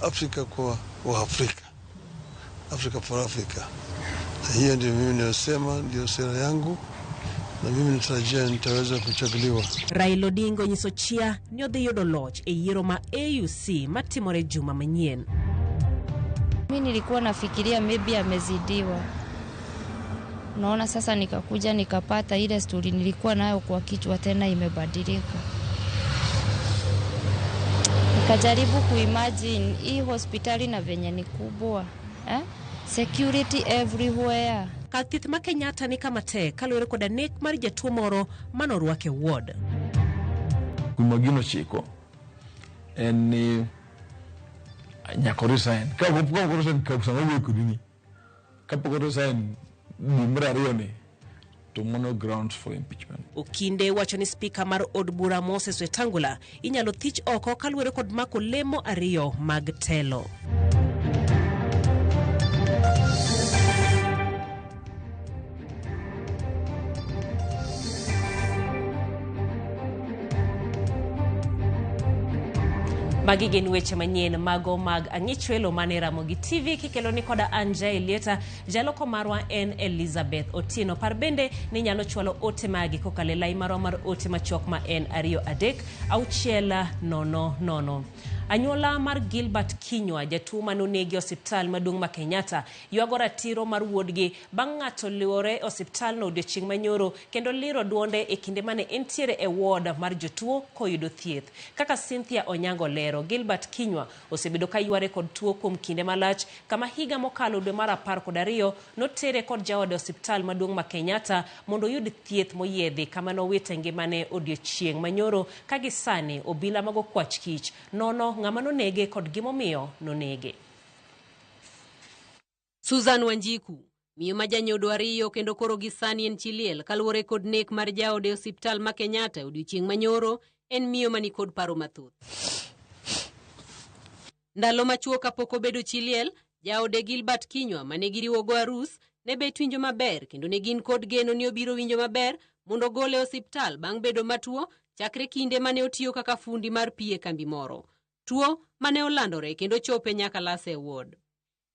Afrika kwa Waafrika, Africa for Africa. Na hiyo ndio mimi ninayosema, ndio sera yangu, na mimi natarajia nitaweza kuchaguliwa. Raila Odinga onyiso chia ni odhi yudo loch e yiero ma AUC matimore juma manyien. Mi nilikuwa nafikiria maybe amezidiwa. Naona sasa nikakuja nikapata ile stori nilikuwa nayo kwa kichwa tena imebadilika. Nikajaribu kuimagine hii hospitali na venye ni kubwa eh? Security everywhere. Kar thieth ma Kenyatta ni kama tek kaluwore koda nek mar jatuo moro manorwak e ward. Kuma gino chiko en ni nyaka resign. Ka ok resign kabisa mawuoyo kodi ni kapok resign dwe mar ariyo ni to mano grounds for impeachment. Okinde wacho ni spika mar od bura Moses Wetangula inyalo thich oko kaluwore kod mako lemo ariyo mag telo. Magi gin weche manyien mago mag Ang'ichwelo mane Ramogi TV kikelo ni koda Anja Elieta, jaloko marwa en Elizabeth Otieno. Par bende ni inyalo chwalo ote magi kokalo e lai marwa mar ote machuok ma en 2 3 6 0 0. Anyuola mar Gilbert Kinyua, jatuo mane onegi e osiptal maduong' ma Kenyatta, ywago ratiro mar wuodgi bang' ng'ato liwore e osiptalno odiochieng' manyoro kendo liro duonde e kinde mane entiere e ward mar jotuo koyudo thieth. Kaka Cynthia Onyango lero, Gilbert Kinyua osebedo ka yware kod tuo kuom kinde malach kama higa mokalo dwe mar 12 notere kod jaode e osiptal maduong' ma Kenyatta mondo oyud thieth moyiedhi kama nowite ngimane odiochieng' manyoro ka gi sani obila mag okwach kich nono ng'ama nonege kod gimomiyo nonege. Susan Wanjiku, miyo ma janyodo ariyo kendo koro gi sani en chi liel kaluwore kod nek mar jaode e osiptal ma Kenyatta e odiochieng' manyoro, en miyo mani kod paro mathoth. Ndalo machuok kapok obedo chi liel, jaode Gilbert Kinyua mane giriwogo arus ne bet winjo maber kendo ne gin kod geno ni obiro winjo maber mondo ogole e osiptal bang' bedo matuo chakre kinde mane otiyo kaka fundi mar pi e kambi moro. Tuo mane olandore kendo chope nyaka lase e ward.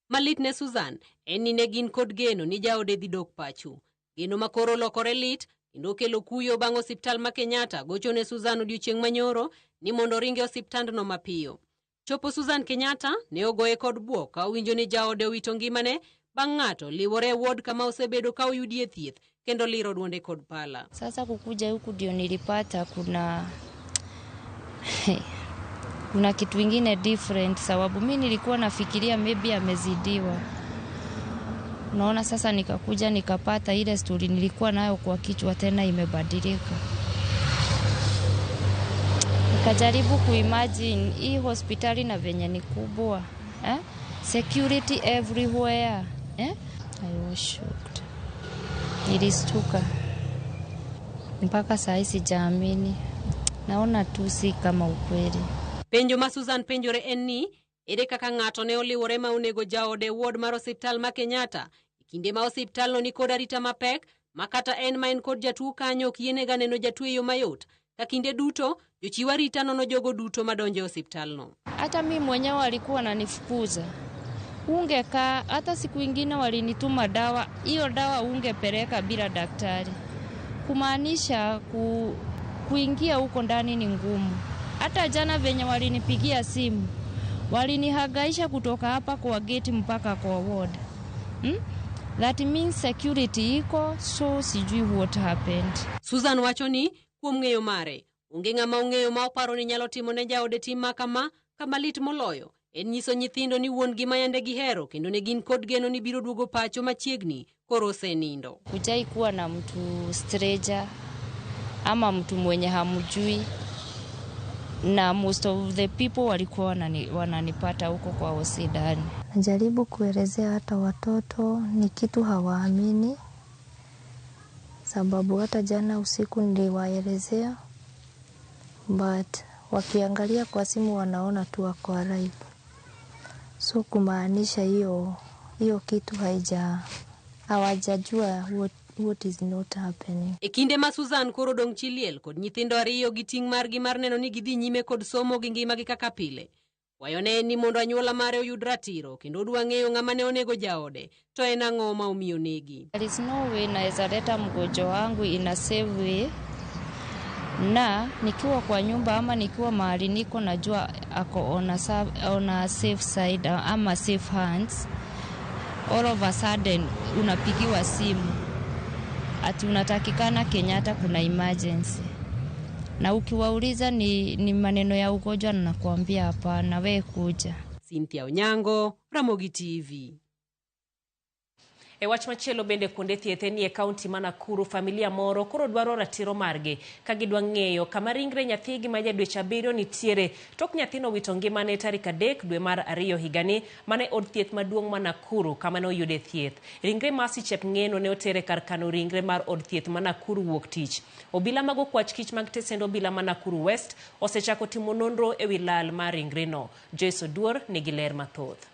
Malit ne Susan en ni ne gin kod geno ni jaode dhi dok pacho. Geno ma koro olokore lit kendo okelo kuyo bang' osiptal ma Kenyatta gocho ne Susan odiochieng' manyoro ni mondo oringe osiptandno mapiyo. Chopo Susan Kenyatta ne ogoye kod bwok ka owinjo ni jaode owito ngimane bang' ng'ato liwore e ward kama osebedo ka oyudie thieth kendo liro duonde kod pala. Sasa kukuja huku ndio nilipata kuna kitu ingine different, sababu mi nilikuwa nafikiria maybe amezidiwa. Naona sasa nikakuja nikapata ile story nilikuwa nayo kwa kichwa tena imebadilika. Nikajaribu kuimagine hii hospitali na venye ni kubwa eh? Security everywhere eh? I was shocked. Nilistuka mpaka saa hii sijaamini, naona tu si kama ukweli. Penjo ma Susan penjore en ni ere kaka ng'ato ne oliwore ma onego jaode e ward mar osiptal ma Kenyatta e kinde ma osiptalno ni kod arita mapek ma kata en ma en kod jatuo kanyo ok yienega neno jatuo e yo mayot ka kinde duto jochiw arita nono jogo duto madonjo e osiptalno. Hata mi mwenyewe alikuwa ananifukuza, ungekaa. Hata siku ingine walinituma dawa, hiyo dawa ungepeleka bila daktari, kumaanisha kuingia huko ndani ni ngumu. Hata jana venye walinipigia simu walinihangaisha kutoka hapa kwa gate mpaka kwa ward. That means security iko, so sijui what happened. Susan wacho ni kuom ng'eyo mare onge ng'ama ong'eyo ma oparo ni nyalo timo ne jaode tim ma kama kama lit moloyo en nyiso nyithindo ni wuon gi ma yande gihero kendo ne gin kod geno ni biro duogo pacho machiegni koro osenindo. Hujai kuwa na mtu stranger ama mtu mwenye hamjui, na most of the people walikuwa wananipata huko kwa hosi ndani. Najaribu kuelezea hata watoto ni kitu hawaamini, sababu hata jana usiku niliwaelezea, but wakiangalia kwa simu wanaona tu wako alive. So kumaanisha hiyo kitu hawajajua what is not happening. E kinde ma Susan koro dong' chi liel kod nyithindo ariyo gi ting' margi mar neno ni gidhi nyime kod somo gi ngimagi kaka pile. Kwayone en ni mondo anyuola mare oyud ratiro kendo odwa ng'eyo ng'ama ne onego jaode to en ang'o ma omiyo negi. There is no way naweza leta mgonjwa wangu in a safe way, na nikiwa kwa nyumba ama nikiwa mahali niko najua ako on a safe side ama safe hands. All of a sudden unapigiwa simu ati unatakikana Kenyatta, kuna emergency, na ukiwauliza ni maneno ya ugonjwa, na nakuambia hapana, we kuja. Cynthia Onyango, Ramogi TV. E wach machielo bende, kuonde thieth ni e kaunti ma Nakuru, familia moro koro dwaro ratiro margi ka gidwa ng'eyo kama ringre nyathigi ma ja dweche 7 nitiere tok nyathino wito ngimane tarik 3 dwe mar 2 higani mane od thieth maduong' ma Nakuru kama ne oyude thieth. Ringre Mercy Chepng'eno ne otere kar kano ringre mar od thieth ma Nakuru wuok tich. Obila mag okwach kich mag tesend obila ma Nakuru West osechako timo nonro ewi lal mar ringreno. Joyce Oduor nigi ler mathoth.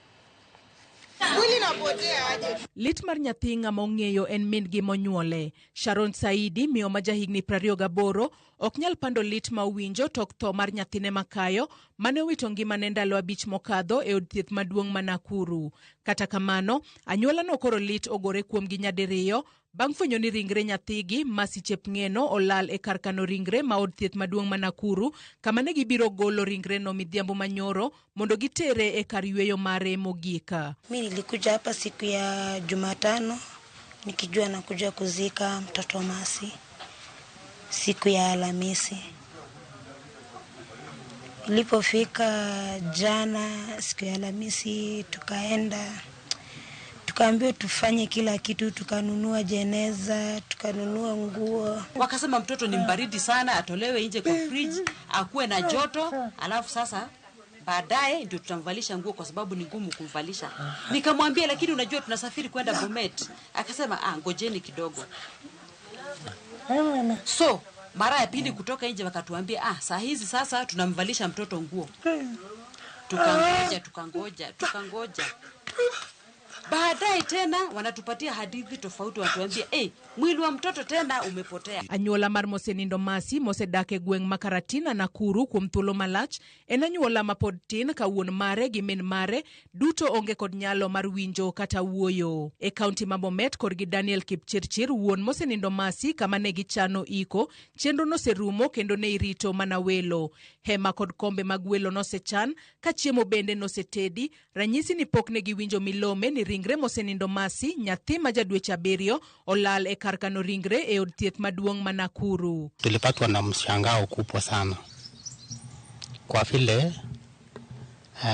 Lit mar nyathi ng'ama ong'eyo en min-gi monyuole. Sharon Saidi, miyo ma jahigni 28, ok nyal pando lit ma owinjo tok tho mar nyathine makayo mane owito ngimane ndalo 5 mokadho e od thieth maduong' ma Nakuru. Kata kamano, anyuolano koro lit ogore kuomgi nyadiriyo bang' fwenyo ni ringre nyathigi Mercy Chepng'eno olal e kar kano ringre ma od thieth maduong' ma Nakuru, kama ne gibiro golo ringreno midhiambo manyoro mondo gitere e kar yweyo mare mogik. Mi nilikuja hapa siku ya Jumatano nikijua nakuja kuzika mtoto Mercy siku ya Alhamisi. Ilipofika jana siku ya Alhamisi, tukaenda tukaambiwa tufanye kila kitu, tukanunua jeneza, tukanunua nguo. Wakasema mtoto ni mbaridi sana, atolewe nje kwa fridge, akuwe na joto, alafu sasa baadaye ndio tutamvalisha nguo kwa sababu ni ngumu kumvalisha. Nikamwambia lakini unajua tunasafiri kwenda Bomet. Akasema ngojeni kidogo. So mara ya pili kutoka nje wakatuambia saa hizi sasa tunamvalisha mtoto nguo. Tukangoja, tukangoja, tukangoja. Baadaye tena wanatupatia hadithi tofauti, watuambia mwili wa mtoto tena umepotea. Anyuola mar mosenindo Mercy mosedak e gweng' ma Karatina Nakuru kuom thuolo malach en anyuola ma pod tin ka wuon mare gi min mare duto onge kod nyalo mar winjo kata wuoyo. E kaunti ma Bomet korgi Daniel Kipchirchir, wuon mosenindo Mercy, kama ne gichano iko, chenro noserumo kendo ne irito mana welo. Hema kod kombe mag welo nosechan ka chiemo bende nosetedi, ranyisi ni pok ne giwinjo milome ni ringre mosenindo Mercy, nyathi ma ja dweche 7, olal e kar kano ringre e od thieth maduong' ma Nakuru. Tulipatwa na mshangao kubwa sana kwa vile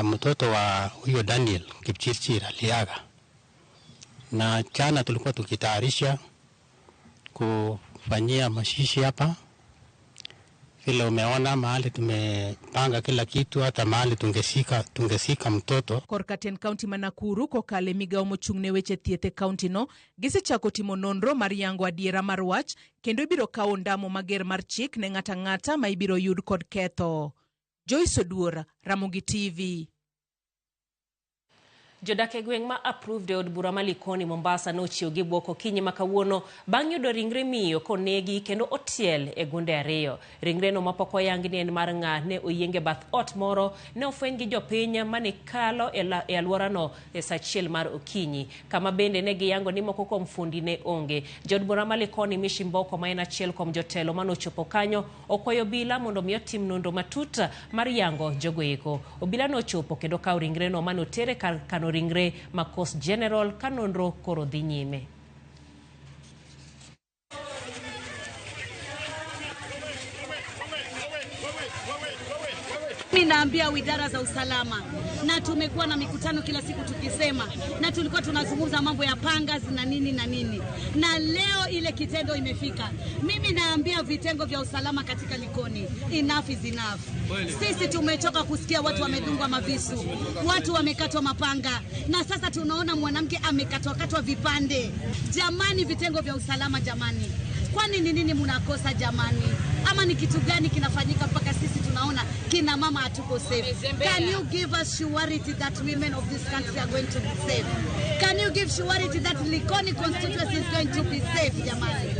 mtoto wa huyo Daniel Kipchirchir aliaga, na jana tulikuwa tukitayarisha kufanyia mashishi hapa. Vile umeona mahali tumepanga kila kitu, hata mahali tungesika mtoto. Korka ten kaunti ma Nakuru kokale migawo mochung' ne weche thieth e kaunti no, gisechako timo nonro mar yango adiera mar wach kendo ibiro kawo ondamo mager mar chik ne ng'ata ng'ata ma ibiro yud kod ketho. Joyce Oduor, Ramogi TV. Jodak e gweng' ma approved e od bura ma Likoni Mombasa nochiew gi bwok okinyi ma kawuono bang' yudo ringre miyo konegi kendo otiel e gunde 2. Ringreno mapok oyangi ni en mar ng'a ne oyienge bath ot moro ne ofweny gi jopiny mane kalo e alworano e saa 1 mar okinyi, kama bende ne giyango ni moko kuom fundi ne onge. Jaod bura ma Likoni Mishi Mboko, ma en achiel kuom jotelo manochopo kanyo, okwayo obila mondo mi otim nonro matut mar yango jogo eko. Obila nochopo kendo kawo ringreno manotere kar kano ringre ma Coast General ka nonro koro dhi nyime. Mimi naambia idara za usalama, na tumekuwa na mikutano kila siku tukisema, na tulikuwa tunazungumza mambo ya pangas na nini na nini, na leo ile kitendo imefika. Mimi naambia vitengo vya usalama katika Likoni, enough is enough. Sisi tumechoka kusikia watu wamedungwa mavisu, watu wamekatwa mapanga, na sasa tunaona mwanamke amekatwa vipande. Jamani, vitengo vya usalama jamani, kwani ni nini mnakosa jamani? Ama ni kitu gani kinafanyika mpaka sisi tunaona kina mama hatuko safe? Can you give us surety that women of this country are going to be safe? Can you give surety that Likoni constituency is going to be safe jamani?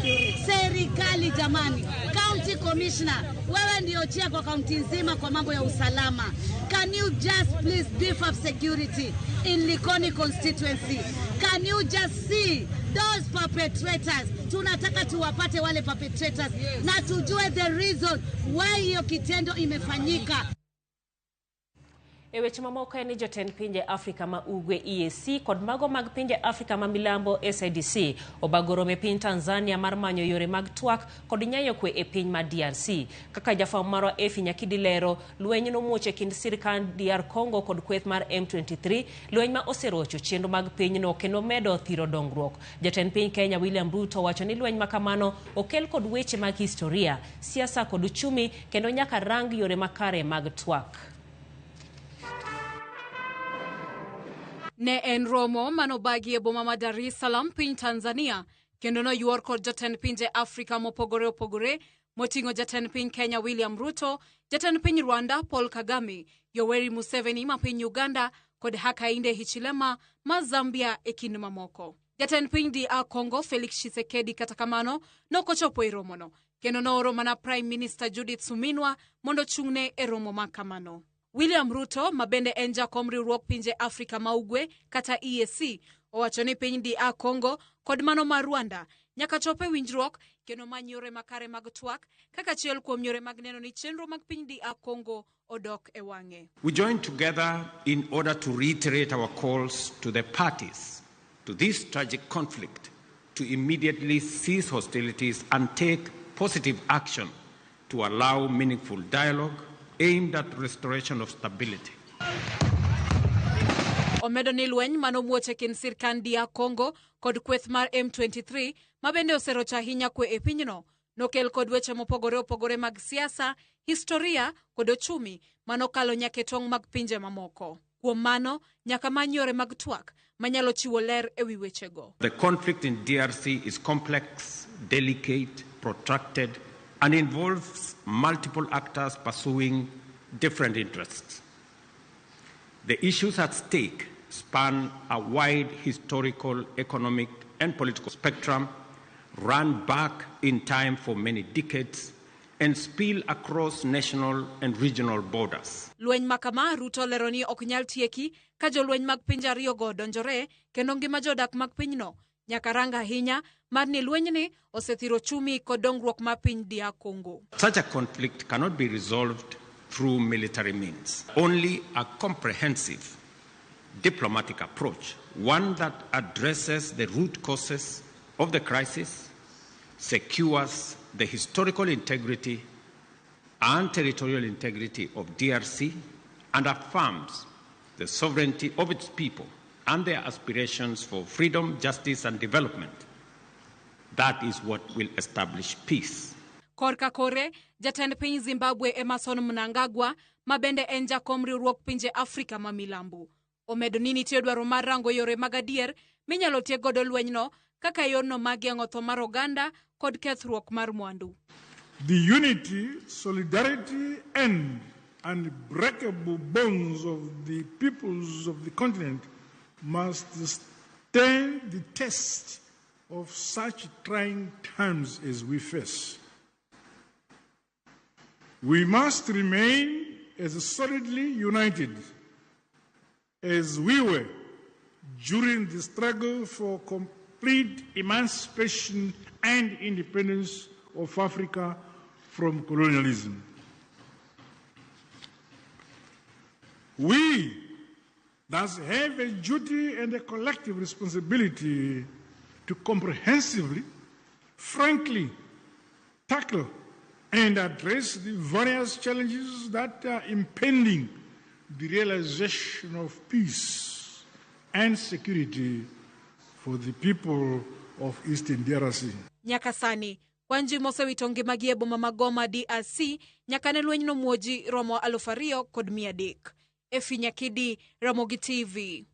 Serikali jamani, county commissioner, wewe ndio chia kwa kaunti nzima kwa mambo ya usalama. Can Can you just please beef up security in Likoni constituency? Can you just see those perpetrators? Tunataka tuwapate wale perpetrators na tujue the reason why hiyo kitendo imefanyika. E weche mamoko en ni jotend pinje Afrika ma Ugwe EAC kod mago mag pinje Afrika ma Milambo SADC obago romo e piny Tanzania mar manyo yore mag twak kod nyayo kwe e piny mar DRC. Kaka jafwambo marwa Effie Nyakidi lero, lweny nomuoch e kind sirkand DR Congo kod kweth mar M23, lweny ma oserocho chenro mag pinyno kendo medo thiro dongruok. Jatend piny Kenya William Ruto wacho ni lweny makamano okel kod weche mag historia, siasa kod uchumi kendo nyaka rang yore makare mag twak. Ne en romo manobagi e boma ma Dar es Salaam piny Tanzania kendo noyuor kod jatend pinje Afrika mopogore opogore moting'o jatend piny Kenya William Ruto, jatend piny Rwanda Paul Kagame, Yoweri Museveni ma piny Uganda kod Hakainde Hichilema ma Zambia e kind mamoko. Jatend piny DR Congo Felix Tshisekedi kata kamano nokochopo e romono kendo nooro mana Prime Minister Judith Suminwa mondo ochung'ne e romo ma kamano. William Ruto ma bende en jakom riwruog pinje Afrika ma Ugwe kata EAC owacho ni piny DR Congo kod mano mar Rwanda nyaka chop e winjruok kendo many yore makare mag twak kaka achiel kuom yore mag neno ni chenro mag piny DR Congo odok e wang'e. We join together in order to reiterate our calls to the parties to this tragic conflict to immediately cease hostilities and take positive action to allow meaningful dialogue aimed at restoration of stability. Omedo ni lweny manomuoch e kind sirkand DR Congo kod kweth mar M23 ma bende oserocho ahinya kwe e pinyno nokel kod weche mopogore opogore mag siasa, historia kod ochumi manokalo nyaka e tong' mag pinje mamoko. Kuom mano, nyaka many yore mag twak manyalo chiwo ler e wi wechego. The conflict in DRC is complex, delicate, protracted, and involves multiple actors pursuing different interests. The issues at stake span a wide historical, economic, and political spectrum, run back in time for many decades, and spill across national and regional borders. Lweny ma kama Ruto olero ni ok nyal tieki ka jolweny mag pinje ariyogo odonjore kendo ngima jodak mag pinyno nyaka rang ahinya mar ni lwenyni osethiro ochumi kod dongruok mar piny DR Congo. Such a conflict cannot be resolved through military means. Only a comprehensive diplomatic approach, one that addresses the root causes of the crisis, secures the historical integrity and territorial integrity of DRC, and affirms the sovereignty of its people and their aspirations for freedom, justice, and development. That is what will establish peace. Korka kore, jatend piny Zimbabwe Emmerson Mnangagwa ma bende en jakom riwruog pinje Afrika ma milambo omedo ni nitie dwaro mar rango yore mag adier minyalo tiek godo lwenyno kaka yorno mag geng'o tho mar oganda kod kethruok mar mwandu. The unity, solidarity, and unbreakable bonds of the peoples of the continent must stand the test of such trying times as we face. We must remain as solidly united as we were during the struggle for complete emancipation and independence of Africa from colonialism. We thus have a duty and a collective responsibility to comprehensively, frankly, tackle and address the various challenges that are impending the realization of peace and security for the people of Eastern DRC. Nyaka sani, kwan ji mosewito ngimagi e boma ma Goma DRC nyaka ne lwenyno muoji romo 2,300. Effie Nyakidi, Ramogi TV.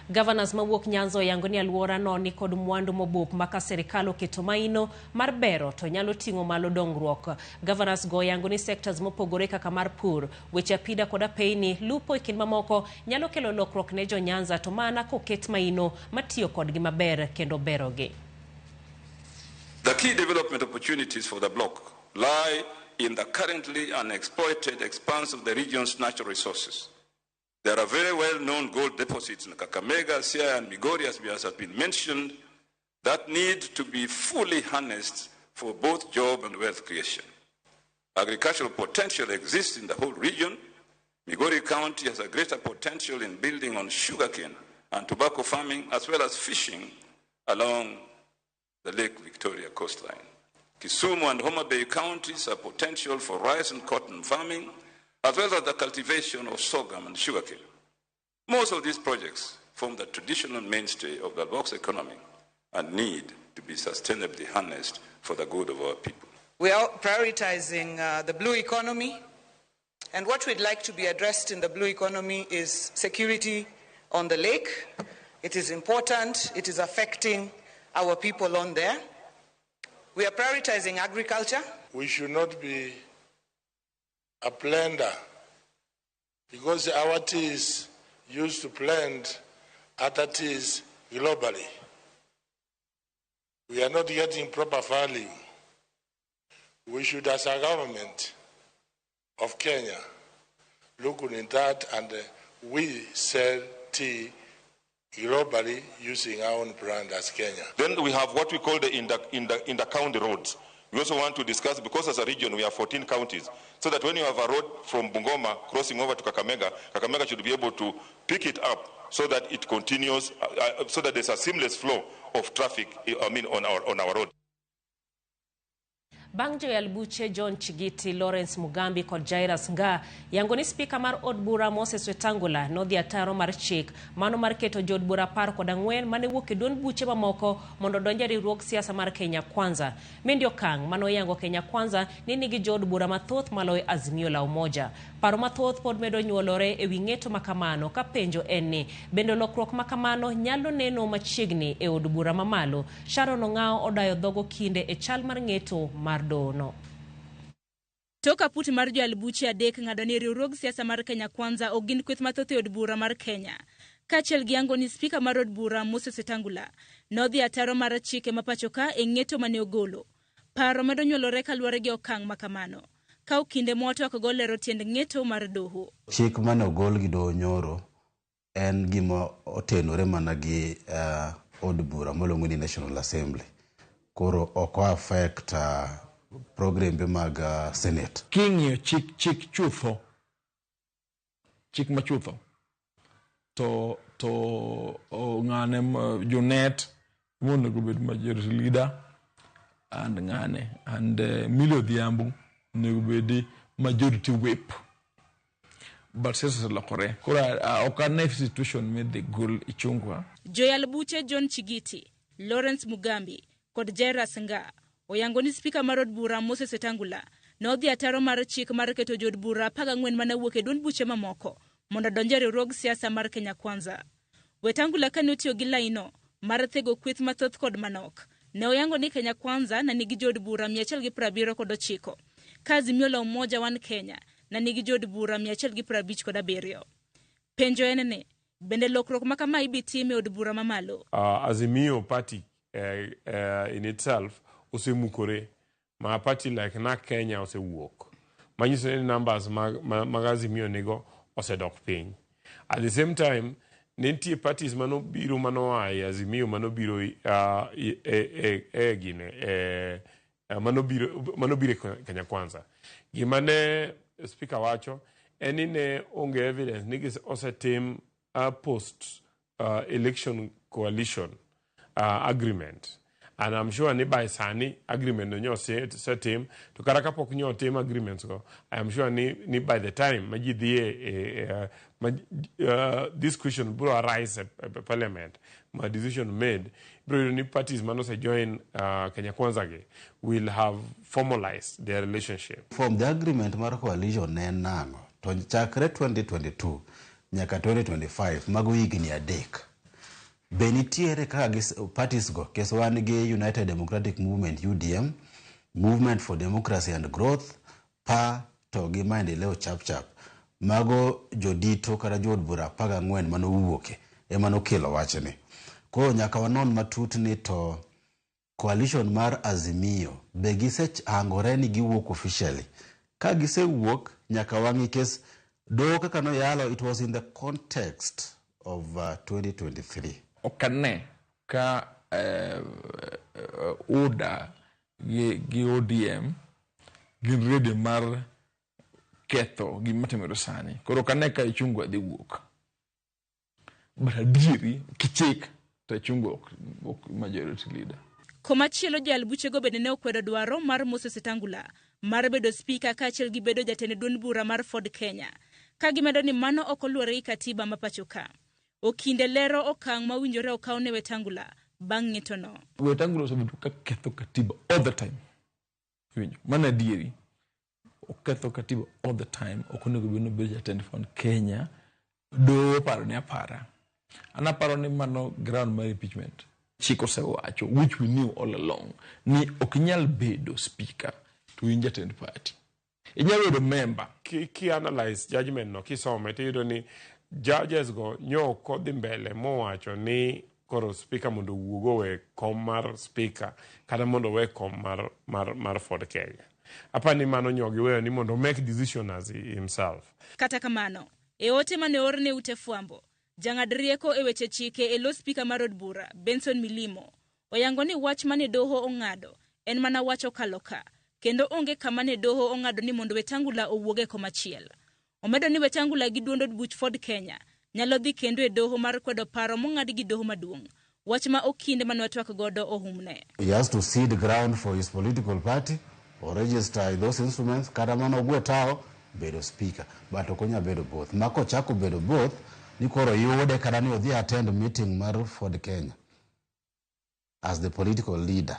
Governors mawuok Nyanza oyango ni alworano ni kod mwandu mobup ma ka sirikal oketo maino mar bero to nyalo ting'o malo dongruok. Governors go oyango ni sectors mopogore kaka mar pur, weche apida kod apeyni, lupo e kind mamoko nyalo kelo lokruok ne jo Nyanza to mana koket maino matiyo kodgi maber kendo berogi. The key development opportunities for the bloc lie in the currently unexploited expanse of the region's natural resources. There are very well-known gold deposits in Kakamega, Siaya, and Migori, as has been mentioned, that need to be fully harnessed for both job and wealth creation. Agricultural potential exists in the whole region. Migori County has a greater potential in building on sugarcane and tobacco farming, as well as fishing along the Lake Victoria coastline. Kisumu and Homa Bay counties have potential for rice and cotton farming, as well as the cultivation of sorghum and sugarcane. Most of these projects form the traditional mainstay of the Albox economy and need to be sustainably harnessed for the good of our people. We are prioritizing the blue economy, and what we'd like to be addressed in the blue economy is security on the lake. It is important. It is affecting our people on there. We are prioritizing agriculture. We should not be a blender, because our tea is used to blend other teas globally. We are not getting proper value. We should, as a government of Kenya, look in that, and we sell tea globally using our own brand as Kenya. Then we have what we call the inter-county roads. We also want to discuss, because as a region we have 14 counties, so that when you have a road from Bungoma crossing over to Kakamega, Kakamega should be able to pick it up so that it continues, so that there's a seamless flow of traffic, on our road. Bang' joyal buche John Chigiti, Lawrence Mugambi kod Jairus Nga yango ni spika mar od bura Moses Wetangula nodhi ataro mar chik mano mar keto jood bura 14 mane wuok e duond buche mamoko mondo odonj e riwruog siasa mar Kenya Kwanza. Mendi okang' mano yango Kenya Kwanza ni nigi jood bura mathoth maloyo Azimio la Umoja. Paro mathoth pod medo nyuolore ewi ng'eto makamano ka penjo en ni bende lokruok makamano nyalo neno machiegni e od bura mamalo. Sharon Ong'ao odayo dhogo kinde e chal mar ng'eto mar dono. Tok aput mar joyal buche adek ng'ado ni riwruog siasa mar Kenya Kwanza ok gin kweth mathoth e od bura mar Kenya. Kaachiel gi yango ni spika mar od bura Moses Wetangula nodhi ataro mar chike ma pacho ka e ng'eto mane ogolo. Paro medo nyuolore kaluwore gi okang' makamano. Kaw kinde mowatwak go lero tiend ng'eto mar doho. Chik mane ogol gi doho nyoro en gima otenore mana gi od bura miluongo ni National Assembly. Koro ok o affect programbe mag Senate. King'iyo chik chutho, chik machutho, to ng'ane Junet monego bed majority leader and ng'ane and Millie Odhiambo onego bedi majority whip. But siasa oselokore. Koro ok ane situation midhi gol Ichung'wa. Joyal buche John Chigiti, Lawrence Mugambi kod Jairus Nga oyango ni spika mar od bura Moses Wetangula nodhi ataro mar chik mar keto jood bura 14 mane wuok e duond buche mamoko mondo odonj e riwruog siasa mar Kenya Kwanza. Wetangula kane otiyo gi laino mar thego kweth mathoth kod manok, ne oyango ni Kenya Kwanza ne nigi jood bura 179, ka Azimio la Umoja One Kenya ne nigi jood bura 157. Penjo en ni, bende lokruok ma kama ibi tim e od bura mamalo? Azimio party in itself osemukore ma party like NARC Kenya osewuok, manyiso ni numbers mag Azimio nigo osedok piny. At the same time, ne nitie parties manobiro manoa e Azimio manobiro e gine manobiro e Kenya Kwanza. Gima ne speaker wacho en ni ne onge evidence ni osetim post election coalition agreement. And I'm sure ni by sani agreement no nyosetim, to kata kapok nyo otim agreements go, I am sure ni by the time ma ji dhiye this question biro arise at parliament, ma decision made, biro yudo ni parties manose join Kenya Kwanza gi will have formalized their relationship. From the agreement mar coalition ne en nang'o? To chakre 2022 nyaka 2025 mago higni 3. Be nitiere kaka parties go, kes wan gi United Democratic Movement UDM, Movement for Democracy and Growth, PA to gi Maendeleo Chapchap. Mago jodito kata jood bura 14 manowuoke ema nokelo wachni. Koro nyaka wanon matut ni to coalition mar Azimio be gisehangore ni giwuok officially Ka gisewuok nyaka wang'i kes doho kaka noyalo it was in the context of 2023. Ok ane ka UDA gi ODM gin ready mar ketho gima timore sani. Koro ok ane ka Ichung'wa dhi wuok. But adieri kichik to Ichung'wa ok majority leader. Komachielo jal buchego bende ne okwedo dwaro mar Moses Wetangula mar bedo spika kaachiel gi bedo jatend duond bura mar Ford Kenya, ka gimedo ni mano ok oluwore gi katiba ma pacho ka. Okinde lero okang' ma owinjore okaw ne Wetangula bang' ng'etono. Wetangula osebedo ka ketho katiba all the time. Iwinjo? Mano adieri. Oketho katiba all the time. Ok onego bed ni obedo jatend Ford Kenya. Doho oparo ne apara. An aparo ni mano ground mar impeachment. Chik osewacho, which we knew all along, ni ok inyal bedo speaker to in jatend party. Inyalo bedo member. Ki analyze judgment no kisome tiyudo ni judges go nyo ok odhi mbele mowacho ni koro speaker mondo owuog owe kom mar speaker kata mondo owe kom mar Ford Kenya. Apani mano nyo giweyo ni mondo make decision as himself. Kata kamano, e ote mane oor ne ute fwambo, jang'ad rieko e weche chike e lo spika mar od bura, Benson Milimo, oyango ni wach mane doho ong'ado en mana wach okalo ka, kendo onge kama ne doho ong'ado ni mondo Wetangula owuog e komachiel. Omedo ni Wetangula gi duond od buch Ford Kenya nyalo dhi kendo e doho mar kwedo paro mong'ad gi doho maduong', wach ma okinde mane watwak godo ohumne. He has to cede ground for his political party or register those instruments, kata mana ogwe tao bedo speaker, but ok onyal bedo both. Ma kochako bedo both, ni koro yude kata ni odhi attend meeting mar Ford Kenya as the political leader,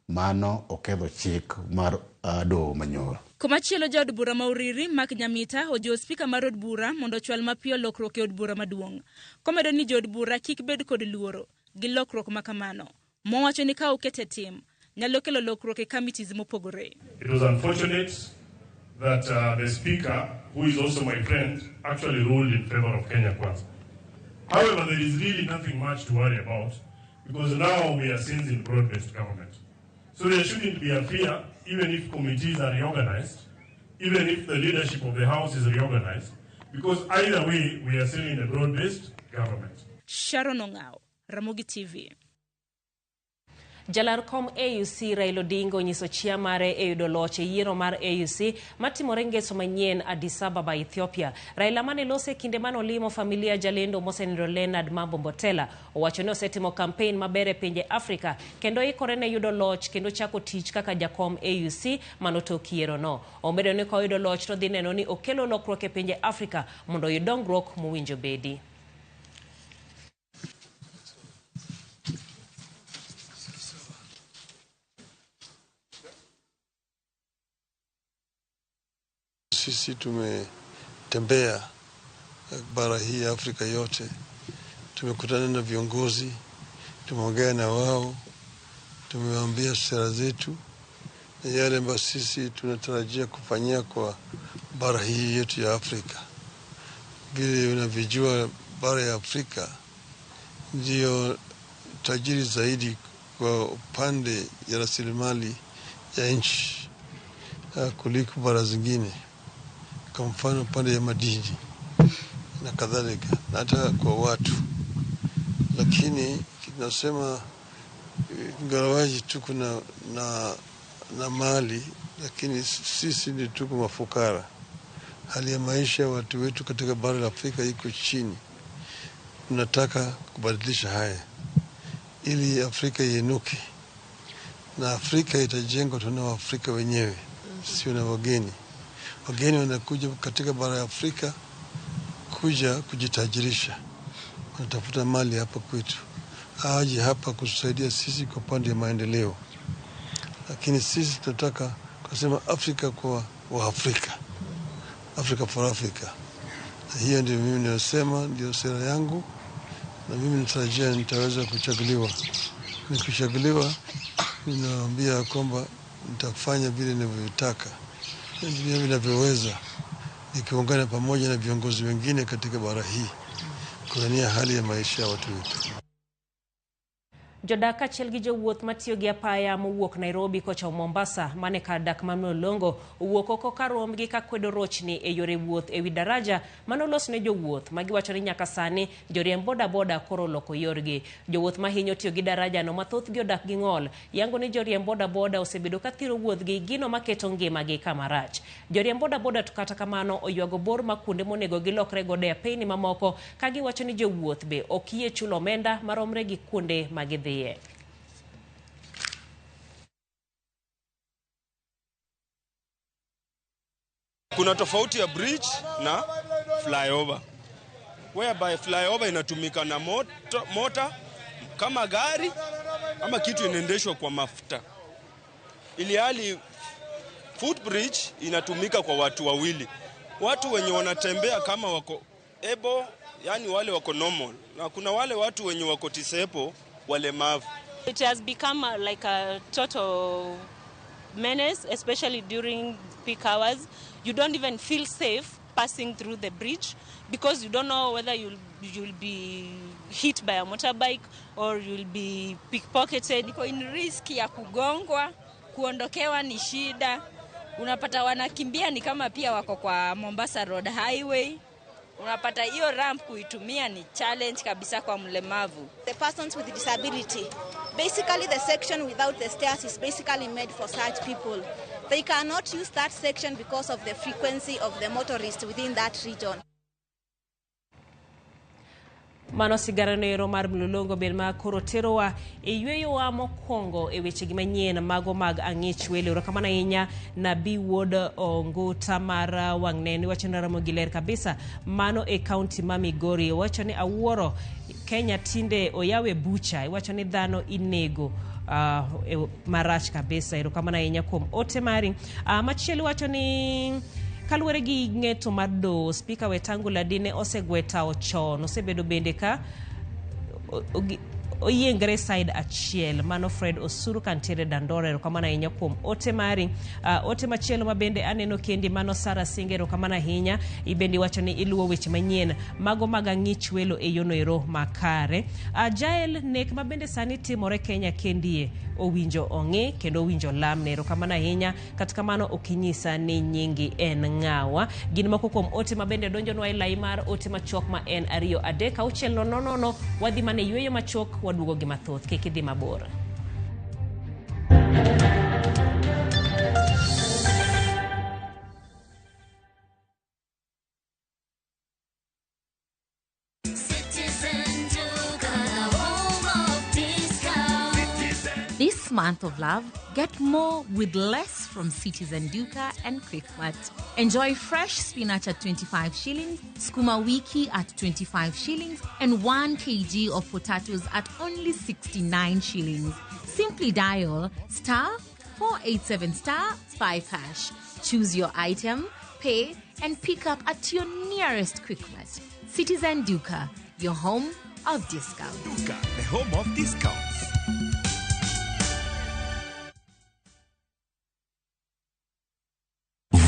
mano oketho chik mar doho manyoro. Komachielo jaod bura ma Uriri Mark Nyamita ojiwo spika mar od bura mondo ochwal mapiyo lokruok e od bura maduong'. Komedo ni jood bura kik bed kod luoro gi lokruok ma kamano. Mowacho ni ka okete tim, nyalo kelo lokruok e committees mopogore. It was unfortunate that the speaker, who is also my friend, actually ruled in favor of Kenya Kwanza. However, there is really nothing much to worry about because now we are since in broad-based government. So there shouldn't be a fear, even if committees are reorganized, even if the leadership of the House is reorganized, because either way, we are still in a broad-based government. Sharon Ongao, Ramogi TV. Jalar kom AUC Raila Odinga onyiso chia mare e yudo loch e yiero mar AUC matimore ngeso manyien Addis Ababa, Ethiopia. Raila mane lose kinde mane olimo familia jalendo mosenindo Leonard Mambo Mbotela owacho ni osetimo campaign maber e pinje Afrika kendo ikore ne yudo loch kendo chako tich kaka jakom AUC manotok yierono. Omedo ni ka oyudo loch to dhi neno ni okelo lokruok e pinje Afrika mondo oyud dongruok mowinjo bedi. Sisi tumetembea bara hii ya Afrika yote, tumekutana na viongozi, tumeongea na wao, tumewaambia sera zetu na yale ambayo sisi tunatarajia kufanyia kwa bara hii yetu ya Afrika. Vile unavyojua, bara ya Afrika ndio tajiri zaidi kwa upande ya rasilimali ya nchi kuliko bara zingine, kwa mfano upande ya madini na kadhalika, na hata kwa watu. Lakini tunasema ingawaje tuko na mali, lakini sisi ni tuko mafukara. Hali ya maisha ya watu wetu katika bara la Afrika iko chini. Tunataka kubadilisha haya ili Afrika iinuke, na Afrika itajengwa tuna Waafrika wenyewe, sio na wageni. Wageni wanakuja katika bara ya Afrika kuja kujitajirisha, wanatafuta mali hapa kwetu, aje hapa kutusaidia sisi kwa upande ya maendeleo. Lakini sisi tunataka kusema Afrika kwa Waafrika, Africa for Africa. Na hiyo ndio mimi ninasema, ndio sera yangu, na mimi natarajia nitaweza kuchaguliwa. Nikichaguliwa, ninawaambia kwamba nitafanya vile ninavyotaka, vile ninavyoweza, nikiungana pamoja na viongozi wengine katika bara hii kulania hali ya maisha ya watu wetu. Jodak kaachiel gi jowuoth matiyo gi apaya mowuok Nairobi kochomo Mombasa mane kar dak ma Mlolongo owuok oko ka rombgi ka kwedo rochni e yore wuoth ewi daraja manolos ne jowuoth ma giwacho ni nyaka sani joriemb bodaboda koro oloko yorgi. Jowuoth mahinyo tiyo gi darajano ma thothgi odak gi ng'ol yango ni joriemb bodaboda osebedo ka thiro wuodhgi gino maketo ngimagi kama rach. Joriemb bodaboda to kata kamano oywago bor ma kuonde monego gilokre godo e apeyni mamoko ka giwacho ni jowuoth be ok yie chulo omenda maromre gi kuonde ma gidhiye. Kuna tofauti ya bridge na flyover, whereby flyover inatumika na mota kama gari ama kitu inaendeshwa kwa mafuta, ili hali footbridge inatumika kwa watu wawili, watu wenye wanatembea kama wako able, yani wale wako normal, na kuna wale watu wenye wako disabled, walemavu. It has become like a total menace, especially during peak hours. You don't even feel safe passing through the bridge because you don't know whether you'll be hit by a motorbike or you'll be pickpocketed. Niko in risk ya kugongwa, kuondokewa ni shida. Unapata wanakimbia ni kama pia wako kwa Mombasa Road Highway. Unapata hiyo ramp kuitumia ni challenge kabisa kwa mlemavu. The persons with disability, basically the section without the stairs is basically made for such people. They cannot use that section because of the frequency of the motorists within that region. Mano sigarano ero mar Mlolongo bed ma koro terowa e yweyowa mokwongo e wechegi manyien mago mag ang'ich welo. Erokamano ahinya Nabii Wuod Onguta mar wang' neno iwacho ni Ramogi ler kabisa. Mano e kaunti ma Migori. Iwacho ni awuoro Kenya tinde oyawe bucha. Iwacho ni dhano inego marach kabisa. Erokamano ahinya kuom ote mari. Machielo iwacho ni kaluwore gi ng'eto mar doho, Spika Wetangula dine osegwe tao chon, osebedo bende ka oyiengre side achiel. Mano Fred Osuru kantiere Dandora. Erokamano ahinya kuom ote mari. Ote machielo ma bende aneno kendi mano Sara Singe, erokamano ahinya. Ibende iwacho ni iluwo weche manyien mago mag ang'ich welo e yono ero makare. Jael nek ma bende sani timore Kenya kendie owinjo ong'i kendo owinjo lamne. Erokamano ahinya. Kata kamano ok inyisa ni nyingi en ng'awa. Gin moko kuom ote ma bende donjonwa e lai mar ote machuok ma en 2 3 6 0 0. Wadhi mana e yweyo machuok, waduogo gi mathoth. Kik idhi mabor. This month of love, get more with less from Citizen Duka and Quickmart. Enjoy fresh spinach at 25 shillings, skuma wiki at 25 shillings, and 1 kg of potatoes at only 69 shillings. Simply dial *487 *5#. Choose your item, pay, and pick up at your nearest Quickmart. Citizen Duka, your home of discounts. Duka, the home of discounts.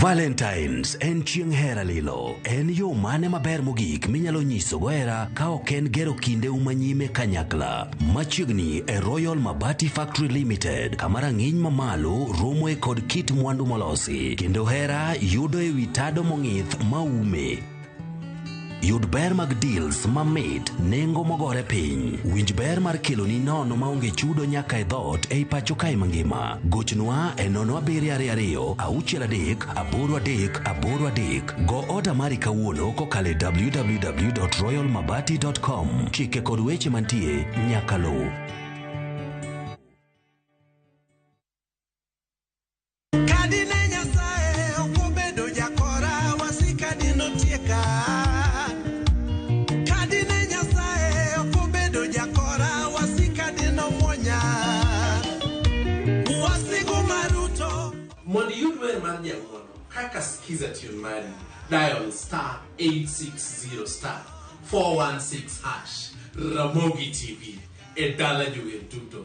Valentines en chieng' hera lilo. En yo mane maber mogik minyalo nyisogo hera ka ok en gero kindeu manyime kanyakla. Machiegni e Royal Mabati Factory Limited, kama rang'iny mamalo romoe kod kit mwandu molosi, kendo hera yudo ewi tado mong'ith maume. Yud ber mag deals mamit, nengo mogore piny. Winj ber mar keloni nono maonge chudo nyaka e dhoot ei pacho kae mangima. Gochnwa e 0722 63 83 83. Go oda mari kawuono kokalo e www.royalmabati.com. Chike kod weche mantie nyaka luw. Kadine Nyasaye ok obedo jakora, wasika dinotieka. Kadine Nyasaye ok obedo jakora, wasika dinomuonya. Wasigu maruto. Mondo iyud wer mar Nyang'ono kaka Skiza tune mari, dial *860 *416#. Ramogi TV e dala jower duto.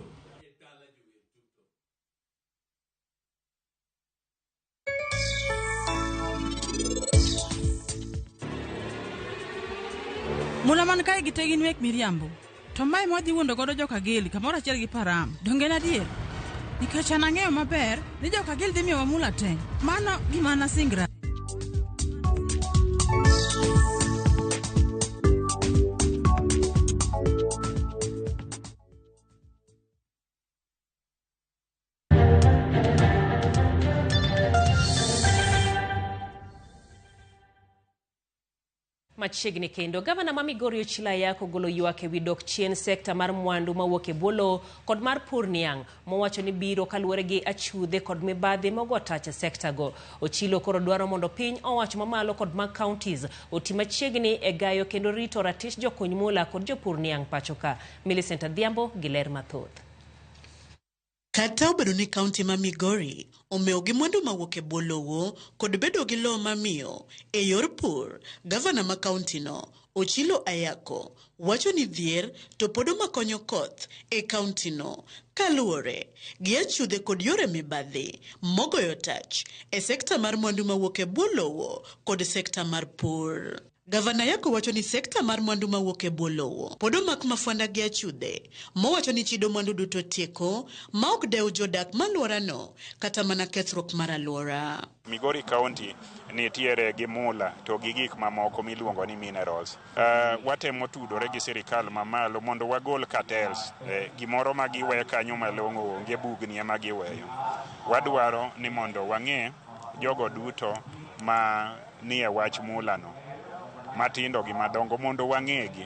Mula man kae gi te gin weg miriambo. To mae mwadhi wuondo godo jokagili kamoro achiel gi Param. Donge en adier? Nikech an ang'eyo maber ni jokagili dhi miyowa mula te. Mano gima nasingra. Machiegni kendo, gavana ma Migori Ochilo Ayako ogolo ywak ewi dok chien sekta mar mwandu mawuok e bwo lowo kod mar pur niang' mowacho ni biro kaluwore gi achudhe kod mibadhi mogo tach e sekta go. Ochilo koro dwaro mondo piny owacho mamalo kod mag counties oti machiegni e gayo kendo rito ratich jokuny mula kod jopur niang' pacho ka. Millicent Adhiambo gi ler mathoth. Kata obedo ni kaunti ma Migori omewo gi mwandu mawuok e bwo lowo kod bedo gi lowo mamiyo e yor pur, gavana ma kaunti no Ochilo Ayako wacho ni dhier to pod omakonyo koth e kaunti no kaluwore gi achudhe kod yore mibadhi mogoyo tach e sekta mar mwandu mawuok e bwo lowo kod sekta mar pur. Gavana Ayako wacho ni sekta mar mwandu mawuok e bwo lowo pod omak mafwanda gi achudhe mowacho ni chido mwandu duto tieko ma ok dew jodak ma alworano kata mana kethruok mar alwora. Migori County nitiere gi mula to gi gik mamoko miluongo ni minerals. Watemo tudore gi sirikal mamalo mondo wagol cartels. Gimoro ma giwe kanyo malong'o onge, bugni ema giweyo. Wadwaro ni mondo wang'e jogo duto ma nie wach mula no, matindo gi madongo, mondo wang'egi,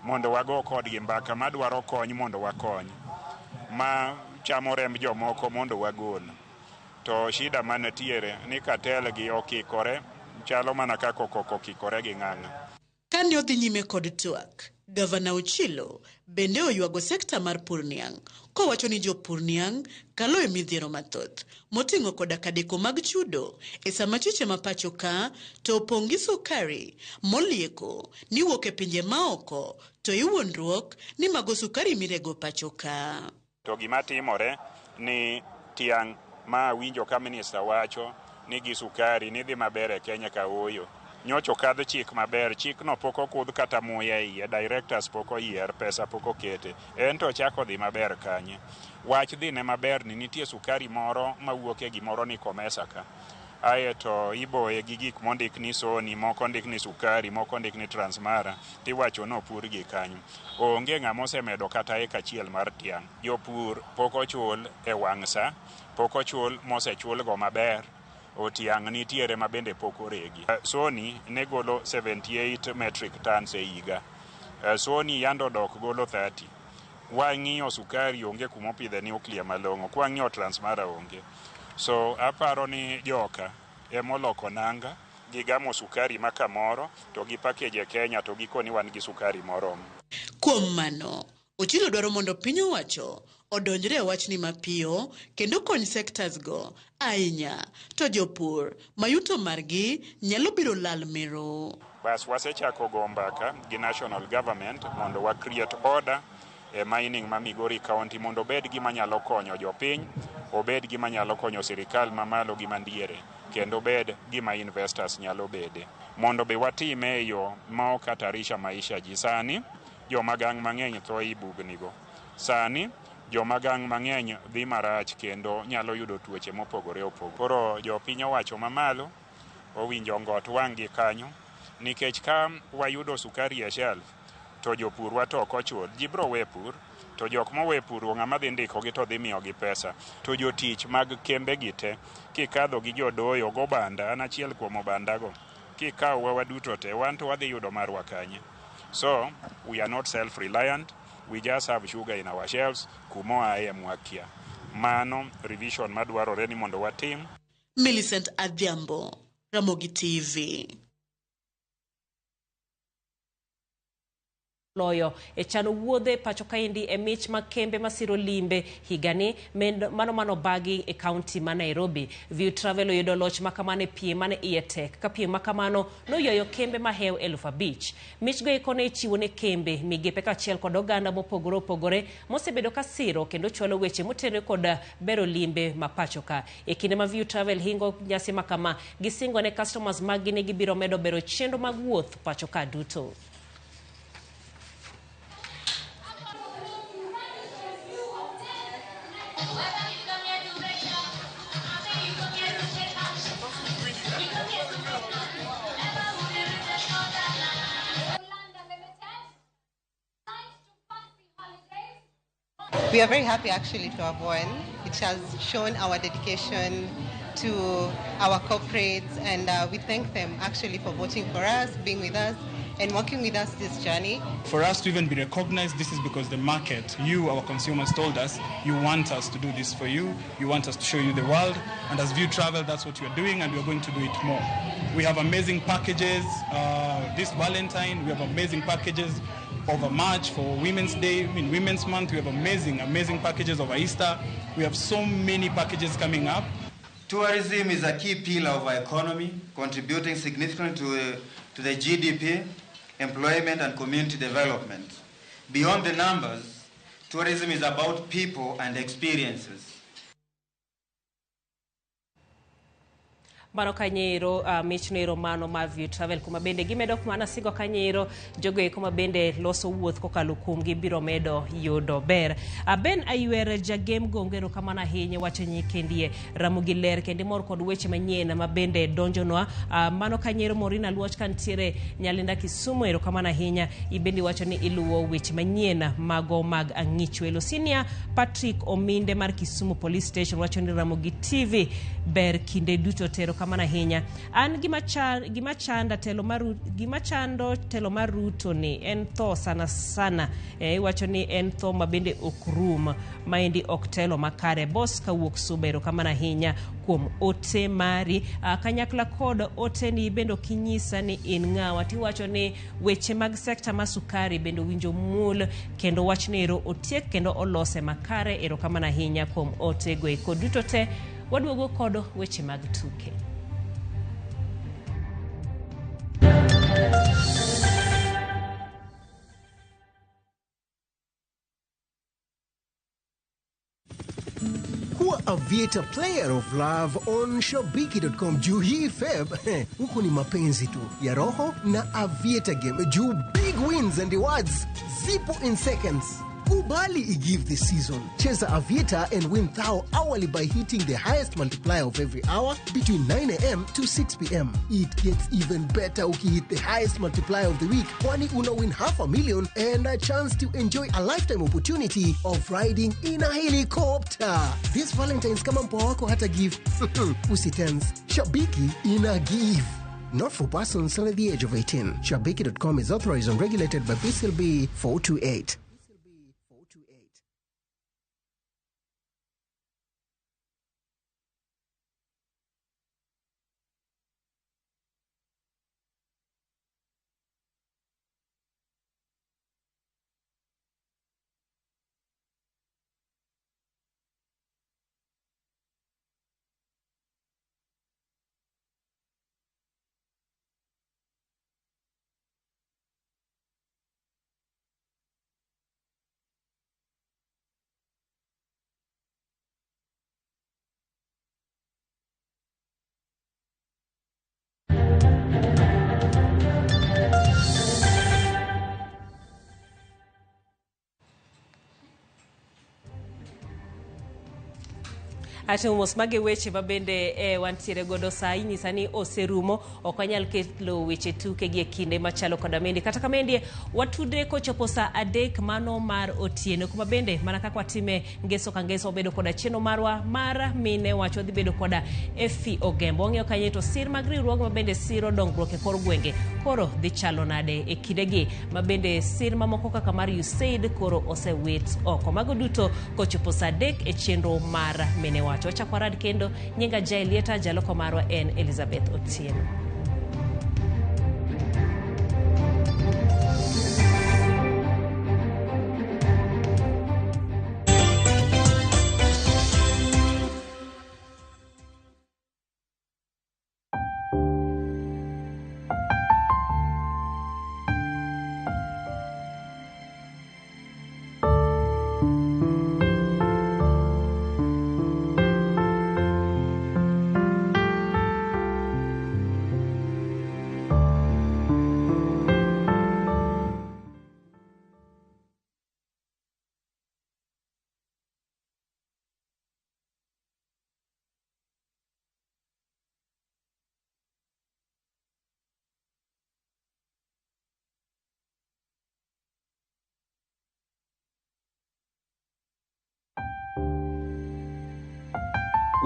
mondo wago kodgi mbaka, madwaro kony mondo wakony, ma chamo remb jomoko mondo wagol. To shida mantiere ni cartel gi okikore, chalo mana kaka okoko okikore gi ng'ang'a. Kane odhi nyime kod twak, Gavana Ochilo bende oywago sekta mar pur niang' kowacho ni jopur niang' kalo e midhiero mathoth moting'o koda ka deko mag chudo e sama chiche ma pacho ka to opong' gi sukari molieko ni wuok e pinje maoko to iwuondruok ni mago sukari mirego pacho ka. To gima timore ni tiang' ma awinjo ka minista wacho ni gi sukari ni dhi maber e Kenya ka ooyo. Nyocha okadh chik maber, chikno pok okudh kata muya e iye, directors pok oyier, pesa pok okete. En to ochako dhi maber kanye? Wach dhine maber ni nitie sukari moro mawuok e gimoro ni Komesa ka. Aeto iboye gi gik mondik ni Sony, moko ondik ni sukari, moko ondik ni Transmara, tiwacho ni opur gi kanyo. Onge ng'ama osemedo kata eka achiel mar tiang'. Jopur pok ochul e wang' sa, pok ochul mosechulgo maber. Otiang' nitiere ma bende pok oregi. Sony ne golo 78 metric tons e higa. Sony yando dok golo 30. Wang'iyo sukari onge kuma opidhe nuclear malong'o. Kwang'iyo Transmara onge. So aparo ni joka emoloko nanga, gigamo sukari ma kamoro to gi package e Kenya to gikoni wan gi sukari moromo. Kuom mano, Ochilo dwaro mondo piny owacho odonjre e wachni mapiyo kendo kony sectors go ahinya to jopur ma yuto margi nyalo biro lal mero. Bas wasechako go mbaka gi national government mondo wa create order e mining ma Migori County mondo obed gima nyalo konyo jopiny, obed gima nyalo konyo sirikal mamalo gi mandiere, kendo obed gima investors nyalo bede. Mondo be watime e yo ma ok hatarisha maisha ji. Sani joma gang' mang'eny tho ei bugni go. Sani joma gang' mang'eny dhi marach kendo nyalo yudo tuoche mopogore opogore. Koro jopiny owacho mamalo owinjo ngot wang' gi kanyo nikech ka wayudo sukari e shelf to jopurwa to ok ochul, ji biro we pur, to jok mowe pur ng'ama dhi ndikogi to dhi miyogi pesa. To jotich mag kembe gi te kikadho gi jodoyo gobanda, an achiel kuom obandago, kikawowa waduto te, wan to wadhi yudo marwa kanye. So we are not self-reliant, we just have sugar in our shelves, kumoaye mwakia. Mano revision madwarore ni mondo watim. Millicent Adhiambo, Ramogi TV. Loyo e chano wuodhe pacho kaendi e mich mag kembe masiro limbe higani mano mano bagi e kaunti ma Nairobi. View Travel oyudo loch makamano e piem mane iye tek ka piem makamano noywayo kembe mahew 5,000. Michgo eko ne ichiwo ne kembe, migepe kaachiel kod oganda mopogore opogore mosebedo ka siro kendo chwalo weche motenore kod bero limbe ma pacho ka. E kinde ma View Travel hingo nyasi makama, gisingo ne customers mag gi ni gibiro medo bero chenro mag wuoth pacho ka duto. We are very happy actually to have won. It has shown our dedication to our corporates, and we thank them actually for voting for us, being with us, and working with us this journey. For us to even be recognized, this is because the market, you, our consumers, told us, you want us to do this for you, you want us to show you the world, and as Viutravel, that's what you're doing, and we're going to do it more. We have amazing packages this Valentine, we have amazing packages over March for Women's Day, in Women's Month, we have amazing, amazing packages over Easter. We have so many packages coming up. Tourism is a key pillar of our economy, contributing significantly to the GDP, employment and community development. Beyond the numbers, tourism is about people and experiences. Mano kanyero michno mano mar Viutravel kuma bende gimedo kuma sigo kanyero jogo eko ma bende loso wuoth kokalo kuom gibiro medo yudo ber. Ben Aywer jagem gongero kamano ahinya wacho nyikendie Ramogi ler kendo mor kod weche manyien ma bende donjonwa. Mano kanyero Morina Luoch kantiere Nyalinda Kisumu ero kamano ahinya ibendi wacho ni iluwo weche manyien mago mag ang'ichwelo. Senior Patrick Ominde mar Kisumu Police Station wacho ni Ramogi TV ber kinde duto tero kamano ahinya. An gima chando telo mar Ruto ni en tho sana sana. Iwacho ni en tho ma bende ok rum, maendi ok telo makare. Boss kawuok Suba ero kamano ahinya kuom ote mari. Kanyakla kod ote ni bende ok inyisa ni in ng'awa, tiwacho ni weche mag sekta mar sukari bende owinjo mul kendo wach nero otiek kendo olose makare. Ero kamano ahinya kuom ote go eko duto te. Waduogo kod weche mag tuke. Kuwa Aviator player of love on Shabiki.com juu hii Feb huku ni mapenzi tu ya roho na Aviator game juu big wins and rewards zipo in seconds. Kubali igive this season. Cheza Aviator and win thou hourly by hitting the highest multiplier of every hour between 9 a.m. to 6 p.m. It gets even better uki hit the highest multiplier of the week, kwani una win 500,000 and a chance to enjoy a lifetime opportunity of riding in a helicopter. This Valentine's kama mpoa wako hata give. Usitense. Shabiki ina give. Not for persons under the age of 18. Shabiki.com is authorized and regulated by BCLB 428. Ate mos mage weche mabende wantiere godo saa inyisa ni oserumo, ok wanyal kelo weche tuke gi e kinde machalo koda mendi. Kata kamendie watude kochopo saa 3 mano mar otieno, kuma bende mana kaka watime ngeso ka ngeso obedo koda chenro marwa mar mine wacho dhi bedo koda Effie Ogembo. Wang'eyo kanyo to sir mag riwruoge mabende siro dongruok e kor gwenge koro dhi chalo nade e kindegi mabende sir mamoko kaka mar USAID koro osewit oko. Mago duto kochopo saa 3 e chenro mar mine wacho. Wachako warad kendo. Nyinga Jaelieta, jaloko marwa en Elizabeth Otieno.